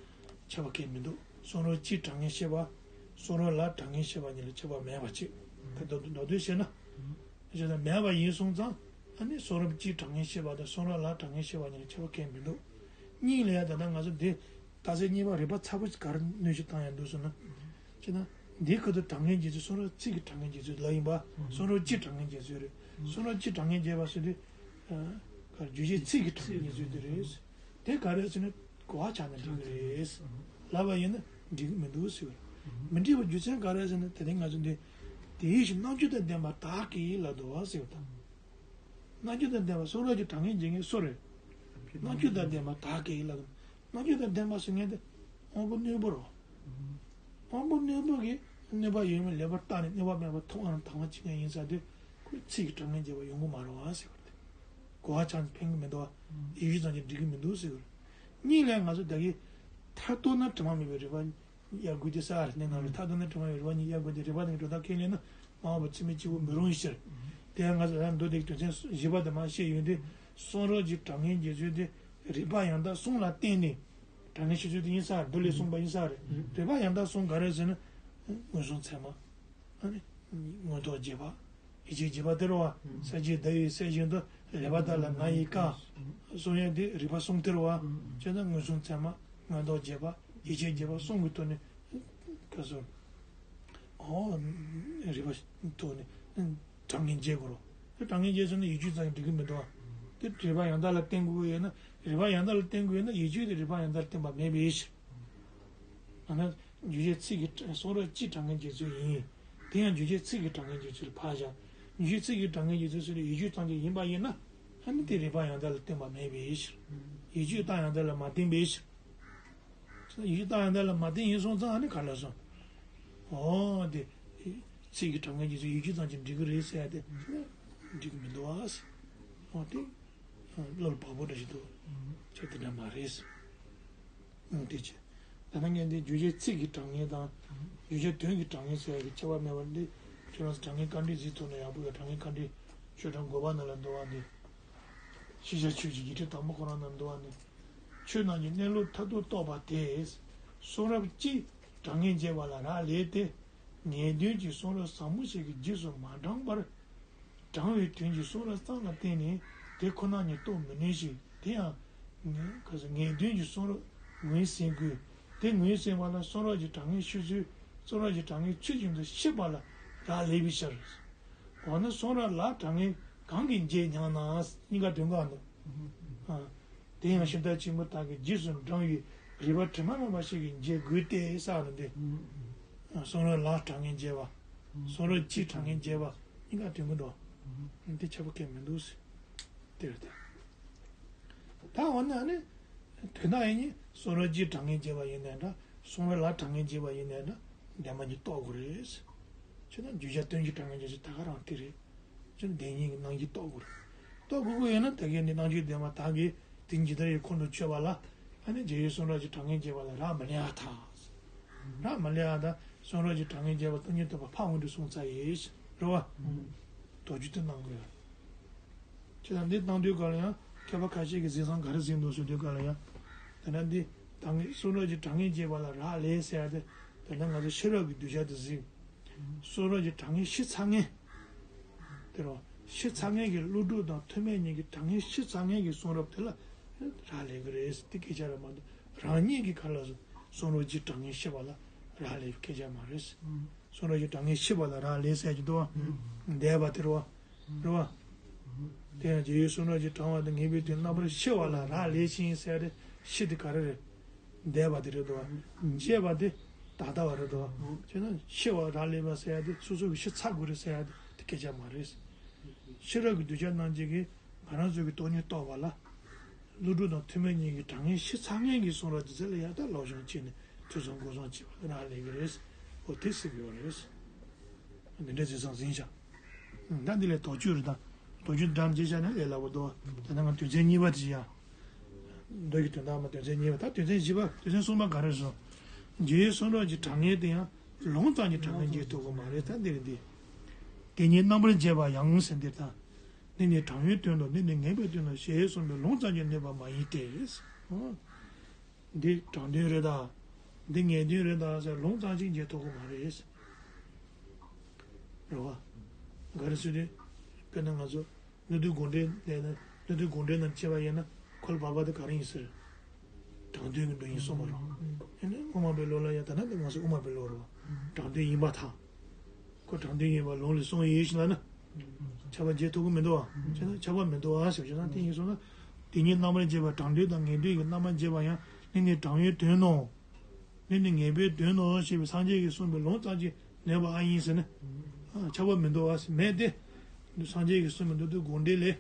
ཁྱད་པར་གང་ཡང་མི་འདུག་གསུང་རབ་སྤྱིའི་དྲང་ངེས་ཤེས་པ། གསུང་རབ་ལ་དྲང་ངེས་ཤེས་པ་གཉིས་ལ་ཁྱད་པར་མེད་པ་ཅིག་ད་མདོར་བསྡུས་བཤད་ན། བྱས་ཙང་མེད་པ་ཡིན་སོང་ཙང་། ཨ་ནི་གསུང་རབ་སྤྱིའི་དྲང་ངེས་ཤེས་པ་དང་གསུང་རབ་ལ་དྲང་ངེས་ཤེས་པ་གཉིས་ལ་ཁྱད་པར་གང་ཡང་མི་འདུག་གཉིས་ལ་ཡང་ད་ལྟ་ང་ཚོ་འདི་རྟགས་གསལ་གཉིས་པ་རིགས་པ་ཚ་པོ་ཅིག་ག་རེ་གནོན་ཤུགས་བཏང་ཡང་འདུག་ཟེར་ན། བྱས་ན། འདིའི་ཁ་ཐུག་དྲང་ངེས་འབྱེད་ཚུལ་གསུང་རབ་ཚིག་གི་དྲང་ངེས་འབྱེད་ཚུལ་ལབ་ཡིན་པ། གསུང་རབ་སྤྱིའི་དྲང་ངེས་འབྱེད་ཚུལ་རེད། གསུང་རབ་སྤྱིའི་དྲང་ངེས་འབྱེད་པ་ཟེར་དུས། ཨ། ག་རེ་རྒྱུ་ཆའི་ཚིག་གི་དྲང་ངེས་འབྱེད་ཚུལ་དེ་རེད། དེ་ག་རེ་ཟེར་ན་གོ་བ་ཆགས་ན་འགྲིག་གི་རེད། ལབ་པ་ཡིན་ན་འགྲིག་གི་མི་འདུག་ཟེར་བ་རེད། མི་འགྲིག་པའི་རྒྱུ་མཚན་ག་རེ་ཟེར་ན་དེ་རིང་ང་ཚོ་འདི། དེའི་ཕྱིར་རྣམ་འགྱུར་དང་ལྡན་པ་དག་གིས་ལབ་འདུག་བ་ཟེར་བ་དང་། རྣམ་འགྱུར་དང་ལྡན་པ་གསུང་རབ་ཀྱི་དྲང་ངེས་འབྱེད་མཁན་སུ་རེད། རྣམ་འགྱུར་དང་ལྡན་པ་དག་གིས་ལབ། རྣམ་འགྱུར་དང་ལྡན་པ་ཟེར་མཁན་དེ་དབང་པོ་རྣོན་པོ་རེད། དབང་པོ་རྣོན་པོ་གིས་གནོད་པ་ཡོད་མེད་ལེགས་པར་བརྟགས་ནས་གནོད་པ་མེད་པར་མཐོང་བ་དང་དབང་བྱེད་མཁན་ཡིན་ཙང་དེ་ཁོས་ཚིག་གི་དྲང་ངེས་འབྱེད་པ་ཡོང་གི་མ་རེད་བ་ཟེར་བ་རེད། གོ་བ་ཆགས་ནས་ཕན་གི་མི་འདུག་བ། ཡིག་རྒྱུགས་ཙམ་གྱིས་འགྲིག་གི་མི་འདུག་ཟེར་བ་རེད། གཉིས་ལ་ང་ཚོ་ད་གིན་མཐར་གཏུགས་ན་དྲི་མ་མེད་པའི་རིགས་པ། དབྱར་དགུན་དེ་ས་རེད། གནས་ནང་རེད། མཐའ་དང་ནི་དྲི་མ་ཡོད་རེད་བ། ཉིད་དབྱར་དགུན་དེ་རེད་བ། ནི་གྲོ་ཐག་ཁེལ་ལེ་ན་མ་འོངས་པ་ཚིག་མི་གཅིག་པུ་མི་རུང་ཡི་ཕྱིར། དེ་ཡང་ང་ཚོ་ཡང་མདོ་སྡེ་དོན་ཚན་བཞི་པ་དེ་མ་བཤད་ཡོང་དུས་གསུང་རབ་ཀྱི་དྲང་ངེས་འབྱེད་ཚུལ་དེ་རིགས་པ་ཡང་དག་གསུམ་ལ་བརྟེན་ནས་དྲང་ངེས་ཤེས་ཚུལ་དེ་ཡིན་ས་རེད། མདོ་ལས་གསུངས་པ་ཡིན་ས་རེད། རིགས་པ་ཡང་དག་གསུམ་ག་རེ་ཟེར་ན། མངོན་སུམ་ཚད་མ། ཨ་ནི། མངོན་རྟོགས་རྒྱས་པ། ཡིད་ཆེས་རྒྱས་པ་དེ་རེད་བ། ས་གཞི་ཟླ་བའི་གསལ་བཞིན་དུ། ལེགས་པར་བརྟགས་ལ་ང་ཡི་བཀའ། གསུང་ཡ་དེ་རིགས་པ་གསུམ་དེ་རེད་བ། བྱས་ཙང་མངོན་སུམ་ཚད་མ། མངོན་རྟོགས་རྒྱས་པ། ཡིད་ཆེས་རྒྱས་པ་གསུམ་གྱི་ཐོག་ནས་ག་སོ། ཨོ། རིགས་པ་ཐོག་ནས་གྲངས་ངེས་འབྱེད་དགོས་རོ། དེ་གྲངས་ངེས་འབྱེད་ཟེར་ན་ཡིད་དཔྱོད་ཙམ་གྱིས་འགྲིག་གི་མི་འདུག་ཨ། དེ་རིགས་པ་ཡང་དག་ལ་བརྟེན་དགོས་ཡོད་ན། རིགས་པ་ཡང་དག་ལ་བརྟེན་དགོས་ཡོད་ན་ཡིད་དཔྱོད་དེ་རིགས་པ་ཡང་དག་ལ་བརྟེན་པ་མེད་པའི་ཕྱིར། ཨ་ན། རྗོད་བྱེད་ཚིག་གི་གསུང་རབ་སྤྱིའི་གྲངས་ངེས་འབྱེད་ཚུལ་ཡིན། དེ་ཡང་རྗོད་བྱེད་ཚིག་གི་གྲངས་ངེས་འབྱེད་ཚུལ་ཕར་བཞག་རྗོད་བྱེད་ཚིག་གི་གྲངས་ངེས་འབྱེད་ཚུལ་སུ་ལ་ཡིད་དཔྱོད་ཙམ་གྱིས་ཡིན་པ་ཡིན་ན། ཨ་ནི་དེ་རིགས་པ་ཡང་དག་ལ་བརྟེན་པ་མེད་པའི་ཕྱིར། ཡིད་དཔྱོད་རྟགས་ཡང་དག་ལ་མ་བརྟེན་པའི་ཕྱིར། ཡིད་དཔྱོད་རྟགས་ཡང་དག་ལ་མ་བརྟེན་ཡིན་སོང་ཙང་ཨ་ནི་ག་ལ་སོང་། འོ་དེ། ཚིག་གི་གྲངས་ངེས་འབྱེད་ཚུལ་ཡིད་དཔྱོད་ཙམ་གྱིས་འགྲིག་གི་རེད་ཟེར་ཡ་དེ། འགྲིག་གི་མི་འདུག་ཨ། འོ་དེ། བློ་ལ་བབ་པོ་འདྲ་ཞིག་འདུག་ཅེས་དེ་འདྲ་མ་རེད། ཨང་། དེ་བྱས། ད་ནང་ངས་འདི་རྗོད་བྱེད་ཚིག་གི་གྲངས་ངེས་དང་། རྗོད་བྱེད་དོན་གྱི་གྲངས་ངེས་ཟེར་ཡག་གི་ཁྱད་པར་སྨྲས་པ་འདི། ཁྱོད་རང་ཚོ་དྲང་ངེས་དཀའ་འགྲེལ་གཟིགས་ཐུབ་ན་ཡག་པོ་ཡོད། དྲང་ངེས་དཀའ་འགྲེལ་ཆོས་གྲགས་དགོས་པ་ནང་ལ་འདུག་པ་འདི། ཤེས་བྱ་ཆོས་ཀྱི་ཡིག་ཕྲེང་དང་པོ་ཁོ་རང་ནང་འདུག་པ་འདི། ཆོས་རྣམས་ཀྱི་གནས་ལུགས་མཐར་ཐུག་རྟོགས་པ་དེས། གསུང་རབ་སྤྱིའི་གྲངས་ངེས་འབྱེད་པ་ལ་རག་ལས་ཏེ། ངེས་དོན་གྱི་གསུང་རབ་ཟབ་མོ་ཞིག་གི་རྗེས་སུ་མ་འབྲངས་པར། དྲང་བའི་དོན་གྱི་གསུང་རབ་ཙམ་ལ་བརྟེན་ནས་དེ་ཁོ་ན་ཉིད་རྟོགས་མི་ནུས་ཤིང་། དེ་ཡང་ངེས་ག་ཟེར་ངེས་དོན་གྱི་གསུང་རབ་ངོས་ཟིན་དགོས། དེ་ངོས་ཟིན་པ་ལ་གསུང་རབ་ཀྱི་གྲངས་ངེས་ཤེས་ཚུལ། གསུང་རབ་ཀྱི་གྲངས་ངེས་ཆོས་ཅན་དུ་ཤེས་པ་ལ་རག་ལས་པའི་ཕྱིར། འོ་ན་གསུང་རབ་ལ་གྲངས་ངེས་གང་གིས་འབྱེད་སྙམ་ན། གཉིས་ཀ་དོན་གང་འདུག་ཨ། དེ་ཡང་ཤིང་རྟ་ཆེན་པོ་དག་གི་རྗེས་སུ་འབྲང་བའི་རིགས་པ་དྲི་མ་མེད་པ་ཞིག་གིས་འབྱེད་དགོས་ཏེ་ཟེར་ནི་འདི། གསུང་རབ་ལ་གྲངས་ངེས་འབྱེད་པ། གསུང་རབ་སྤྱིའི་གྲངས་ངེས་འབྱེད་པ་གཉིས་ཀ་དོན་གྱི་འགྲོ། འདི་ཁྱད་པར་གང་ཡང་མི་འདུག་ཟེར། དེ་རེད་དེ། ད་འོ་ན་ནི། དོན་དག་ཡིན་ནི་གསུང་རབ་སྤྱིའི་གྲངས་ངེས་འབྱེད་པ་ཡིན་ནའི་འདྲ། གསུང་རབ་ལ་གྲངས་ངེས་འབྱེད་པ་ཡིན་ནའི་འདྲ། བདེན་པ་གཉིས་རྟོགས་དགོས་རེད། ཁྱོད་རང་རྗོད་བྱ་དོན་གྱི་གྲངས་ངེས་འབྱེད་ཚུལ་ད་ག་རང་དེ་རེད། ཁྱོད་བདེན་གཉིས་ཀྱི་རྣམ་འབྱེད་རྟོགས་དགོས་རེད། རྟོགས་དགོས་ཀྱི་ཡོད་ན་ད་གིན་ནི་རྣམ་འབྱེད་བདེན་པ་དག་གིས་དེ་ཇི་ལྟར་ཡང་ཁོང་དུ་ཆུད་པ་ལ། ཨ་ནི་རྗེས་ཡོད་གསུང་རབ་ཀྱི་གྲངས་ངེས་འབྱེད་པ་ལ་རག་མི་ལས་པར་ཐལ། རག་མི་ལས་པར་ཐལ། གསུང་རབ་ཀྱི་གྲངས་ངེས་འབྱེད་པ་སྟོང་ཉིད་རྟོགས་པ་ཕར་འོང་དུ་སོང་ཚར་ཡོད། རེད་བ། དོགས་གཅོད་དེ་གནང་དགོས། ཁྱེད་རང་འདི་གནང་དུས་སྐབས་ལ་ཡང་མཁས་པ་ཁ་ཤས་ཀྱིས་གཟིགས་སྟངས་ག་རེ་གཟིགས་འདུག་ཟེར་དུས་སྐབས་ལ་ཡང་། དེ་ན་འདི་གྲངས་ངེས་གསུང་རབ་ཀྱི་གྲངས་ངེས་འབྱེད་པ་ལ་རག་ལས་ཟེར་ཡ་དེ། དེ་ན་ང་ཚོ་ཤེས་རབ་ཀྱི་གདུལ་བྱ་དེ་གཟིགས། གསུང་རབ་ཀྱི་གྲངས་ངེས་ཤེས་ཚར་མཁན། དེ་རུ་ཤེས་ཚར་མཁན་གྱི་ཀླུ་སྒྲུབ་དང་ཐོགས་མེད་གཉིས་ཀྱི་གྲངས་ངེས་ཤེས་ཚར་མཁན་གྱི་གསུང་རབ་དེ་ལ་རག་ལས་ཀྱི་རེད་ཟེར་དེ་སྐད་ཆ་རེད་མ་གཏོགས། རང་ཉིད་ཀྱི་ག་ལ་གསུང་རབ་ཀྱི་གྲངས་ངེས་ཤེས་པ་ལ་རག་ལས་པའི་སྐད་ཆ་མ་རེད། གསུང་རབ་ཀྱི་གྲངས་ངེས་ཤེས་པ་ལ་རག་ལས་ཟེར་གྱི་འདུག་བ། འདས་པ་དེ་རེད་བ། རེད་བ། དེ་ཡང་རྗེས་ཡོད་གསུང་རབ་ཀྱི་དྲངས་པ་དེ་ངེས་པའི་དོན་རྣམ་པར་ཤེས་པ་ལ་རག་ལས་ཤིང་ཟེར་ཏེ། ཤེས་དེ་ག་རེ་རེད། འདས་པ་དེ་རེད་དོ། འབྱེད་པ་དེ་ད་ལྟ་བ་རེད་དོ། བྱས་ན་ཤེས་པ་རག་ལས་པ་ཟེར་ཡ་དེ་སོ་སོ་གིས་ཤེས་ཚར་དགོས་རེད་ཟེར་ཡ་དེ་དེ་སྐད་ཆ་མ་རེད། ཤེས་རབ་ཀྱི་གདུལ་བྱ་རྣམས་ཀྱིས་ང་རང་ཚོ་གི་སྟོང་ཉིད་རྟོགས་པ་ལ། ཀླུ་སྒྲུབ་དང་ཐོགས་མེད་གཉིས་ཀྱི་གྲངས་ངེས་ཤེས་ཚར་མཁན་གྱི་གསུང་རབ་དེ་ཚོ་ལ་ཡང་ད་སློབ་སྦྱོང་བྱས་ནས་ཐོས་བསམ་སྒོམ་གསུམ་བྱས་པ་ལ་རག་ལས་ཀྱི་རེད། འོ་དེ་ཟེར་གྱི་ཡོད་རེད། འདི་འདྲ་ཟེར་སང་ཟིན་བྱ། ད་འདི་ལས་དོགས་གཅོད་རེད་ད། དོགས་གཅོད་འདྲ་མི་བྱེད་བྱ་ནས་ལས་སླ་པོ་འདུག་ད་ནང་ང་དོན་ཚན་གཉིས་པ་དེ་བྱེད་ཡ། མདོ་གི་དོན་དག་མ་དོན་ཚན་གཉིས་པ། ད་དོན་ཚན་བཞི་པ་དོན་ཚན་གསུམ་པ་ག་རེ་རེད་ཟེར། རྗེས་ཡོད་གསུང་རབ་ཀྱི་གྲངས་ངེས་དེ་ཡང་ལུང་ཙམ་གྱིས་གྲངས་ངེས་འབྱེད་ཐུབ་ཀྱི་མ་རེད། ད་འདི་རེད་འདི། དེ་ཉིད་རྣམ་པར་འབྱེད་པ་ཡང་ཟེར་འདིར་ད། འདི་ནི་དྲང་བའི་དོན་དང་འདི་ནི་ངེས་པའི་དོན་ལ་ཞེས་གསུངས་པའི་ལུང་ཙམ་གྱིས་གནོད་པ་མ་ཡིན་ཏེ། འདི་དྲང་དོན་རེད་ད། འདི་ངེས་དོན་རེད་ད་ཟེར་ལུང་ཙམ་ཞིག་འབྱེད་ཐུབ་ཀྱི་མ་རེད། རེད་བ། ག་རེ་ཟེར་དུས། དཔེར་ན་ང་ཚོ་གནད་དོན་དགོངས་འགྲེལ་ལས་ན་གནད་དོན་དགོངས་འགྲེལ་ནང་བྱས་པ་ཡིན་ན་འཁོར་ལོ་བར་པ་དེ་ག་རེ་ཡིན་ཟེར། དྲང་དོན་གྱི་མདོ་ཡིན་གསུངས་པ་རེད། ཡིན་ན་དབུ་མ་པའི་ལུགས་ལ་ཡང་ད་ནི་འདི་ང་ཚོ་དབུ་མ་པའི་ལུགས་རེད་བ། དྲང་དོན་ཡིན་པར་ཐལ། ཁོ་དྲང་དོན་ཡིན་པ་ལུང་ལས་གསུངས་ཡོད་ཞིག་ལབ་ན། ཁྱབ་པ་འབྱེད་ཐུབ་ཀྱི་མི་འདུག་བ། བྱས་ན་ཁྱབ་པ་མི་འདུག་བ་ཞེས་བྱས་ན་དེ་ཡིན་སོང་ན། དེ་ཉིད་རྣམ་པར་འབྱེད་པ་དྲང་དོན་དང་ངེས་དོན་གྱི་རྣམ་པར་འབྱེད་པ་ཡང་འདི་ནི་དྲང་བའི་དོན་ནོ། འདི་ནི་ངེས་པའི་དོན་ནོ་ཞེས་པའི་སངས་རྒྱས་ཀྱིས་གསུངས་པའི་ལུང་ཙམ་གྱིས་གནོད་པ་ཨ་ཡིན་ཟེར་ན། ཁྱབ་པ་མི་འདུག་བ་ཟེར་མེད་དེ། སངས་རྒྱས་ཀྱིས་གསུངས་པའི་མདོ་སྡེ་དགོངས་འགྲེལ་ལས།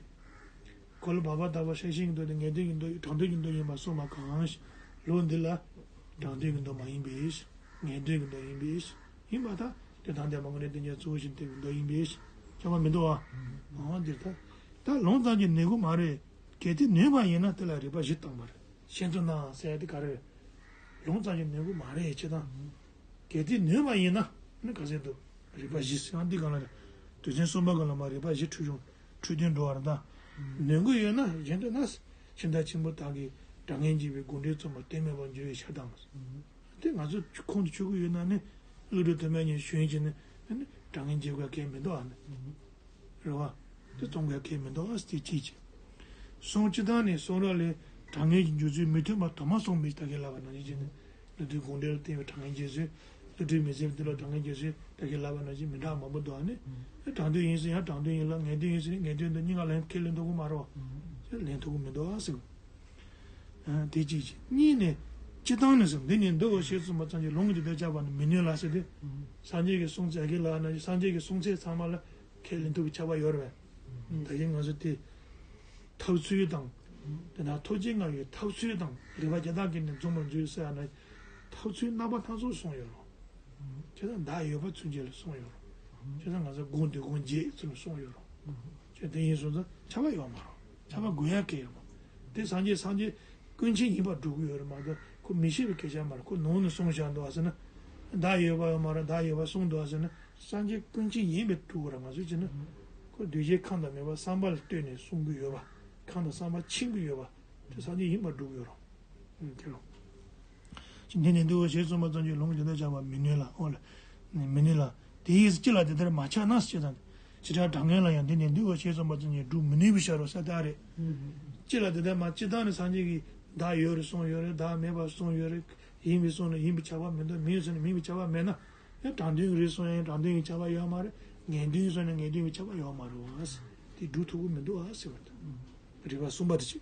འཁོར་ལོ་བར་པ་དག་པ་སྲེག་ཤིང་གི་མདོ་དེ་ངེས་དོན་གྱི་མདོ་དྲང་དོན་གྱི་མདོ་ཡིན་པར་གསུངས་པ་གང་ཞིག་ལུགས་འདི་ལ། དྲང་དོན་གྱི་མདོ་མ་ཡིན་པས། ངེས་དོན་གྱི་མདོ་ཡིན་པས། ཡིན་པར་ཐལ། དོན་དམ་བདེན་པ་དངོས་གནས་བསྟན་བྱའི་གཙོ་བོ་ཞིག་བསྟན་པའི་མདོ་ཡིན་པས། ཁྱབ་པ་མི་འདུག་བ། འོ་འདིར་ཐལ། ད་ལུང་ཙམ་གྱིས་གནོད་ཀྱི་མ་རེད། གལ་ཏེ་གནོད་པ་ཡིན་ན་དེ་ལ་རིགས་པ་བཞི་བཏང་བར་ཤེས་ཚུལ་ན་ཟེར་ཡ་དེ་ག་རེ་རེད། ལུང་ཙམ་གྱིས་གནོད་ཀྱི་མ་རེད་ཅེས་དང་། གལ་ཏེ་གནོད་པ་ཡིན་ན་ནི་ག་ཚད་འདུག་རིགས་པ་བཞི་ཟེར་ཡང་འདི་གང་ལ་རེད། དོན་ཚན་གསུམ་པ་གང་ལ་མ་རིགས་པ་བཞི་འཁྲུལ་བྱུང་འཁྲུལ་དོན་འགྲོ་བ་རེད་ད། གནོད་ཀྱི་ཡོད་ན་གཞན་དུ་ན། ཤིང་རྟ་ཆེན་པོ་དག་གིས་གྲངས་ངེས་འབྱེད་པའི་དགོངས་འགྲེལ་རྩོམ་པ་གཏན་མེད་པར་འགྱུར་བའི་ཕྱིར་དང་། དེ་ང་ཚོ་ཁོང་དུ་ཆུད་ཀྱི་ཡོད་ན་ནི། ཀླུ་སྒྲུབ་ཐོགས་མེད་གཉིས་ཞུན་གྱིས་ནི། ནི་གྲངས་ངེས་འབྱེད་དགོས་གལ་མི་འདུག་ཨ་ནི། རེད་བ། དེ་རྩོམ་དགོས་གལ་མི་འདུག་ཨ་ཟེར་དེ་ཅིའི་ཕྱིར། གསུང་སྤྱིར་བཏང་ནི་གསུང་རབ་ལས་གྲངས་ངེས་ཀྱི་འཇོག་ཚུལ་མི་མཐུན་པ་དུ་མ་གསུངས་པའི་ད་གིན་ལབ་པ་ནང་བཞིན་བྱས་ནས། བློ་གྲོས་དགོངས་འགྲེལ་ལ་བརྟེན་པའི་དྲང་ངེས་རྗེས་བཟོས། བློ་གྲོས་མི་ཟད་པའི་དོན་ལ་དྲང་ངེས་རྗེས་བཟོས། ད་གིན་ལབ་པ་ནང་བཞིན་མི་འདྲ་མང་པོ་འདུག་ཨ་ནི། ཨེ་དྲང་དོན་ཡིན་ཟེར་ཡང་དྲང་དོན་ཡིན་ལ། ངེས་དོན་ཡིན་ཟེར་ངེས་དོན་འདི་གཉིས་ཀ་ལ་ཡང་ཁས་ལེན་ཐུབ་ཀྱི་མ་རེད་བ། ལེན་ཐུབ་ཀྱི་མི་འདུག་ཨ་ཟེར། ཨ་དེ་གཅིག་བྱས། གཉིས་ནས། སྤྱིར་བཏང་ནས་ཟེར། འདི་ནི་འདུལ་བའི་ཞེས་གསུངས་པ་ཙམ་གྱིས་ལུང་གི་འཇུག་ལྡོག་བྱ་བ་ནི་མི་ནུས་ལ་ཟེར་ཏེ། སངས་རྒྱས་ཀྱི་གསུང་ཚད་ཀྱི་ལ་ན་སངས་རྒྱས་ཀྱི་གསུང་ཚད་ཚང་མ་ལ་ཁས་ལེན་ཐུབ་པའི་ཁྱབ་པ་ཡོད་རེད་པས། ད་གིན་ང་ཚོ་དེ་ཐབས་ཚུལ་དང་། དེ་ན་ཐུགས་རྗེ་ལྔ་ཡི་ཐབས་ཚུལ་དང་རིགས་པ་བརྒྱ་དག་གིས་ནི་འཛོམས་པར་འཛིན་ཟེར་ཡ་ན། ཐབས་ཚུལ་རྣམ་པ་སྣ་ཚོགས་གསུངས་ཡོད་རེད། བྱས་ཙང་བདག་ཡོད་པ་ཚུན་ཆད་ལ་གསུངས་ཡོད་རེད། བྱས་ཙང་ང་ཚོ་སྒོམ་སྡེ་སྒོམ་རྒྱས་ཚུལ་ལ་གསུངས་ཡོད་རེད། བྱས་དེ་ཡིན་སོང་ཙང་ཁྱབ་པ་ཡོད་མ་རེད། ཁྱབ་པ་དགོས་ཡ་གང་ཡང་ཡོད་མ་རེད། དེ་སངས་རྒྱས་སངས་རྒྱས་ཀུན་མཁྱེན་ཡིན་པར་སྒྲུབ་ཀྱི་ཡོད་རེད་མ་གཏོགས་ཁོ་མི་ཤེས་པའི་སྐད་ཆ་མ་རེད། ཁོ་ནང་ནས་གསུངས་བཞག་འདུག་ཟེར་ན། བདག་ཡོད་པ་ཡོད་མ་རེད། བདག་ཡོད་པ་གསུངས་འདུག་ཟེར་ན། སངས་རྒྱས་ཀུན་མཁྱེན་ཡིན་པའི་སྒྲུབ་དགོས་རེད། ང་ཚོས་བྱས་ན། ཁོ་གདུལ་བྱའི་ཁམས་དང་མོས་པ་བསམ་པ་ལ་ལྟོས་ནས་གསུང་གི་ཡོད་པ། ཁམས་དང་བསམ་པ་འཆིང་གི་ཡོད་པ། དེ་སངས་རྒྱས་ཡིན་པར་སྒྲུབ་ཀྱི་ཡོད་རེད། ཨུམ། དེ་རེད། ཅི་འདི་ནི་འདུལ་བའི་ཞེས་གསུངས་པ་ཙམ་གྱིས་ལུང་གི་འཇུག་ལྡོག་བྱ་བ་མི་ནུས་ལ། འོ་ལ། ནི་མི་ནུས་ལ། དེ་ཡིས་ཅི་ལ་དེ་ལྟར་མ་ཁྱབ་ན་ཟེར་དང་། བྱེ་བྲག་དྲང་ངེས་ལ་ཡང་འདི་ནི་འདུལ་བའི་ཞེས་གསུངས་པ་ཙམ་གྱིས་སྒྲུབ་མི་ནུས་པའི་ཕྱིར་རོ་ཟེར་ད་རེད། ཅི་ལ་དེ་ལྟར་མ། སྤྱིར་བཏང་ནི་སངས་རྒྱས་ཀྱིས་བདག་ཡོད་རེད་གསུངས་ཡོད་རེད། བདག་མེད་པར་གསུངས་ཡོད་རེད། ཡིན་པའི་གསུངས་ན་ཡིན་པའི་ཁྱབ་པ་མི་འདུག་མིན་གསུངས་ན་མིན་པའི་ཁྱབ་པ་མེད་ན། ཡང་དྲང་དོན་གྱི་རེད་གསུངས་ཡང་དྲང་དོན་གྱི་ཁྱབ་པ་ཡོད་མ་རེད། ངེས་དོན་གསུངས་ན་ངེས་དོན་གྱི་ཁྱབ་པ་ཡོད་མ་རེད་བ། དེ་སྒྲུབ་ཐུབ་ཀྱི་མི་འདུག་ཨ་ཟེར་བ་དང་། རིགས་པ་གསུམ་པ་དེ་བྱས།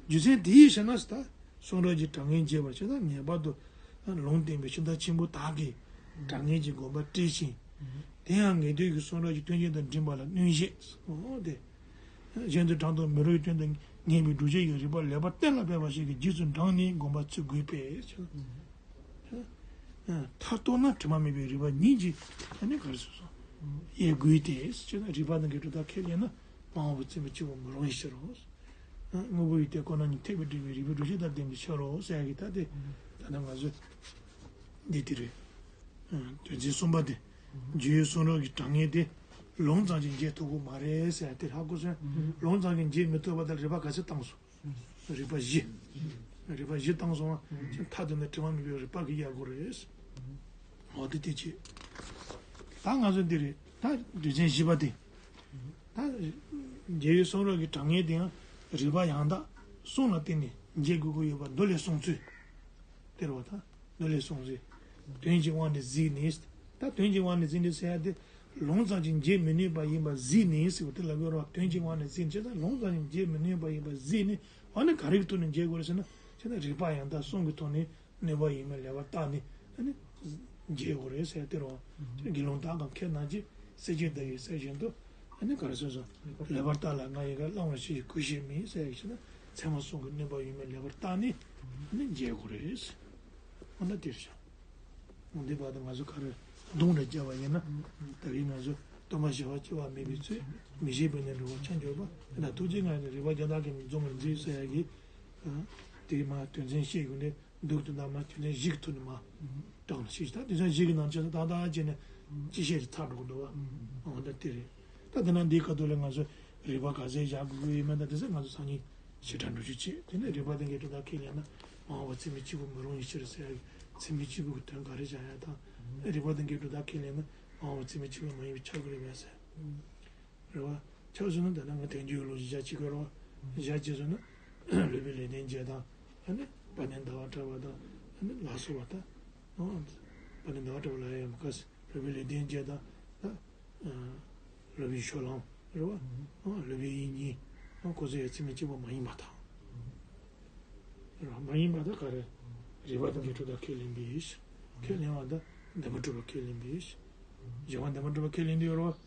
རྒྱུ་མཚན་དེ་ཡིས་ཞེ་ན་ཟེར་ད། གསུང་རབ་ཀྱི་དྲང་ངེས་འབྱེད་པར་བྱེད་ན་ངེས་པར་དུ། ལུང་བསྟན་པའི་ཤིང་རྟ་ཆེན་པོ་དག་གིས་དྲང་ངེས་ཀྱི་དགོངས་པ་བཀྲལ་ཞིང་། དེ་ཡང་ངེས་དོན་གྱི་གསུང་རབ་ཀྱི་དོན་གཅིག་དང་མཐུན་པ་ལ་གནོན་བཞེད། འོ་དེ། གཞན་དུ་དྲང་དུ་མི་རུང་བའི་དོན་དུ་ངེས་པའི་སྒྲུབ་བྱེད་ཀྱི་རིགས་པ་ལེགས་པར་གཏན་ལ་འབེབས་པ་ཞིག་གི་རྗེས་སུ་འབྲངས་ནས་དགོངས་པ་ཚོད་དགོས་པས། མཐར་གཏུགས་ན་དྲི་མ་མེད་པའི་རིགས་པ་ཉིད་ཀྱིས་ཨ་ནི་ག་རེ་ཟེར་སོང་། དབྱེ་དགོས་ཏེ་ཟེར་ན་རིགས་པ་དང་འགལ་འགྲོ་དག་ཁས་ལེན་ན་མ་འོངས་པ་ཚད་མས་གཅིག་པུ་མི་རུང་བའི་ཕྱིར་རོ། དངོས་པོ་ཡོད་དེ་ཁོ་ན་ཉིད་ཐེག་པའི་སྒྲིབ་པའི་རིགས་པའི་སྒྲུབ་བྱེད་དང་ལྡན་པའི་ཕྱིར་རོ་ཟེར་ཡ་གི་ད་དེ། ད་ལྟ་ང་ཚོས་འདི་དེ་རེད། དོན་ཚན་གསུམ་པ་དེ། རྒྱུའི་གསུང་རབ་ཀྱི་དྲང་ངེས་དེ། ལུང་ཙམ་གྱིས་འབྱེད་ཐུབ་ཀྱི་མ་རེད་ཟེར་ཡ་དེ་ཧ་གོ་སོང་། ལུང་ཙམ་གྱིས་འབྱེད་མི་ཐུབ་པ་དེ་རིགས་པ་ག་ཚོད་བཏང་སོང་། རིགས་པ་བཞི། རིགས་པ་བཞི་བཏང་སོང་བ། མཐའ་དེ་ནས་དྲི་མ་མེད་པའི་རིགས་པ་གིས་དབྱེ་དགོས་རེད། འོ་དེ་དེ་བྱས། ད་ང་ཚོ་འདི་རེད། ད་དོན་ཚན་བཞི་པ་དེ། ད་རྒྱལ་བའི་གསུང་རབ་ཀྱི་དྲང་ངེས་དེ་ཡང་རིགས་པ་ཡང་དག་གསུམ་ལ་བརྟེན་ནས་འབྱེད་དགོས་ཀྱི་ཡོད་པ་མདོ་ལས་གསུངས་ཚུལ། དེ་རེད་བ་ད། མདོ་ལས་གསུངས་ཚུལ། དོན་གྱི་དབང་ནི་གཟིགས་ནས། ད་དོན་གྱི་དབང་ནི་གཟིགས་ནས་ཟེར་ཡ་དེ། ལུང་ཙམ་གྱིས་འབྱེད་མི་ནུས་པ་ཡིན་པ་གཟིགས་ནས་ཟེར་བ་དེ་ལ་གོ་ར། དོན་གྱི་དབང་ནི་གཟིགས་ནས་ད་ལུང་ཙམ་གྱིས་འབྱེད་མི་ནུས་པ་ཡིན་པ་གཟིགས་ནས། འོ་ན་ག་རེ་གི་ཐོག་ནས་འབྱེད་དགོས་རེད་ཟེར་ན། ཟེར་ན་རིགས་པ་ཡང་དག་གསུམ་གྱི་ཐོག་ནས་གནོད་པ་ཡོད་མེད་ལེགས་པར་བརྟགས་ནས་ཨ་ནི་འབྱེད་དགོས་རེད་ཟེར་དེ་རེད་བ། དགེ་སློང་དག་གམ་མཁས་རྣམས་ཀྱིས་གསེར་གྱི་མདའ་ཡིས་གསེར་བཞིན་དུ་ཨ་ནི་ག་རེ་ཟེར་སོང་། ལེགས་པར་བརྟགས་ལ་ང་ཡི་ག་བླང་བར་བྱ་ཞིང་གུས་ཤེས་མིན་ཟེར་ཡ་ཞིག་ན། ཚད་མ་གསུམ་གྱི་གནོད་པ་ཡོད་མེད་ལེགས་པར་བརྟགས་ནས་ཨ་ནི་འབྱེད་དགོས་རེད། འོ་ན་དེར་བྱ། འོ་འདི་བར་དུ་ང་ཚོ་ག་རེ་རྡུང་འདྲ་བརྒྱབ་པ་ཡིན་ན། ད་རིང་ང་ཚོ་སྟོན་པ་ཞི་བ་སྐྱེ་བ་མེད་པའི་ཚུལ། མི་ཤེས་པས་ནི་འགྲོ་བ་ཆ་འགྱོད་པ། དེ་ལ་ཐུགས་རྗེ་ལྔ་ནི་རིགས་པ་བརྒྱ་དག་གིས་ནི་འཛོམས་པར་འཛིན་ཟེར་ཡ་གི། དེ་མ་དོན་ཚན་བཤད་དགོས་ནས་འདུག་ཏུ་ན་མ་དོན་ཚན་བཞི་གི་ཐོག་ནས་མ་དྲངས་ནས་ཤེས་ད་དོན་ཚན་བཞི་གི་ནང་ཆེན་ད་ད་བྱས་ནས་ཅི་བཤད་ཅི་ཚར་འགྲོ་གི་འདུག་བ། འོ་ད་དེ་རེད། ད་དེ་ན་འདིའི་ཁ་ཐུག་ལ་ང་ཚོ་རིགས་པ་ག་ཚད་བཞག་དགོས་ཀྱི་ཡོད་མེད་ད་དེ་ཚོ་ང་ཚོ་སང་ཉིན་ཞིབ་ཕྲ་འགྲོ་རྒྱུ་བྱེད། དེ་ནས་རིགས་པ་དང་འགལ་འགྲོ་དག་ཁས་ལེན་ན་མ་འོངས་པ་ཚད་མས་གཅིག་པུ་མི་རུང་བའི་ཕྱིར་ཟེར་ཡ་གི་ཚད་མས་གཅིག་པུ་གི་དོན་ག་རེ་བཞག་ཡ་དང་། རིགས་པ་དང་འགལ་འགྲོ་དག་ཁས་ལེན་ན་མ་འོངས་པ་ཚད་མས་གཅིག་པུ་མ་ཡིན་པའི་ཆགས་ཀྱི་རེད་པས་ཟེར། རེད་བ། ཆགས་སོང་ན་ད་ལྟ་ང་དལ་འབྱོར་གྱི་ལོ་རྒྱུས་བྱ་བྱེད་དགོས་རེད་བ། བྱ་བྱེད་སོང་ན། སློབ་དཔོན་ལེགས་ལྡན་འབྱེད་དང་། ཨ་ནི་དཔལ་ལྡན་ཟླ་བ་གྲགས་པ་དང་། ཨ་ནི་ལ་སོགས་པ་དང་། ཨོ། དཔལ་ལྡན་ཟླ་བ་གྲགས་པ་ལ་ཡ་ཡོད་མ་ག་སི་སློབ་དཔོན་ལེགས་ལྡན་འབྱེད་དང་། ད། སློབ་དཔོན་ཕྱོགས་གླང་རེད་བ། ཨོ། སློབ་དཔོན་དབྱིག་གཉེན། ཨོ། ཁོ་ཚོ་ཡ་ཚད་མས་གཅིག་པུ་མ་ཡིན་པ་དང་། རེད་བ། མ་ཡིན་པ་ད་ག་རེ། རིགས་པ་དང་འགལ་འགྲོ་དག་ཁས་ལེན་པའི་ཕྱིར། ཁས་ལེན་པ་དང་བདེན་པར་གྲུབ་པ་ཁས་ལེན་པའི་ཕྱིར། གཞན་པ་བདེན་པར་གྲུབ་པ་ཁས་ལེན་དུ་ཡོད་རེད་བ།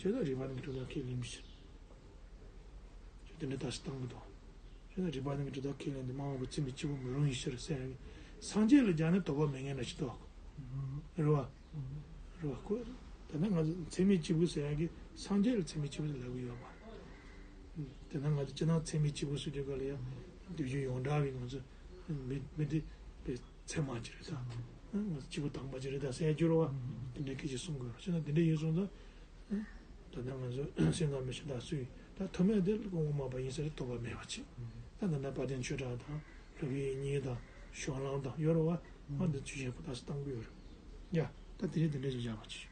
ཁྱེད་ད་རིགས་པ་དང་འགལ་འགྲོ་དག་ཁས་ལེན་པའི་ཕྱིར། ཁྱེད་དེ་འདྲ་ད་ཞིག་བཏང་གི་འདུག་ཁྱེད་ད་རིགས་པ་དང་འགལ་འགྲོ་དག་ཁས་ལེན་དུ་མ་འོངས་པ་ཚད་མས་གཅིག་པུ་མི་རུང་བའི་ཕྱིར་ཟེར་ཡ་གི། སངས་རྒྱས་ལ་སྦྱར་ན་དོགས་པ་མེད་ངེས་འདྲ་ཞིག་འདུག་རེད་བ། རེད་བ། ཁོ། ད་ནི་ང་ཚོ་ཚད་མས་གཅིག་པུ་ཟེར་ཡ་གི་སངས་རྒྱས་ལ་ཚད་མས་གཅིག་པུ་ཟེར་ལབ་གི་ཡོད་པ། དེ་ན་ང་ཚོ་སྤྱིར་བཏང་ཚད་མས་གཅིག་པུ་ཟེར་དུས་སྐབས་ལ་ཡང་དུས་རྒྱུན་ཡོངས་གྲགས་ཀྱི་ང་ཚོ་མི་མི་དེ་པའི་ཚད་མ་ཅིག་རེད་ད། ང་ཚོ་གཅིག་པུ་དང་པོ་ཅིག་རེད་ད་ཟེར་རྒྱུ་རེད་བ། དེ་འདྲའི་སྐད་ཆ་གསུང་དགོས་རེད། བྱས་ན་དེ་འདྲ་ཡིན་སོང་ཙང་། ད་ནི་ང་ཚོ་སེམས་ཙམ་མི་ཤེས་ད་སུས་ད་ཐོག་མའི་དེ་དབུ་མ་པ་ཡིན་ཟེར་དོགས་པ་མེད་པ་ཅིག་ད་ད་ནི་དཔལ་ལྡན་ཆོས་གྲགས་དང་སློབ་དཔོན་དབྱིག་གཉེན་དང་ཕྱོགས་གླང་དང་ཡོད་རེད་བ། ང་འདི་ཚོས་ཞེ་པོ་ད་སུ་བཏང་གི་ཡོད་རེད། ཡ། ད་དེ་རིང་དེ་འདྲ་ཞིག་བཞག་པ་ཅིག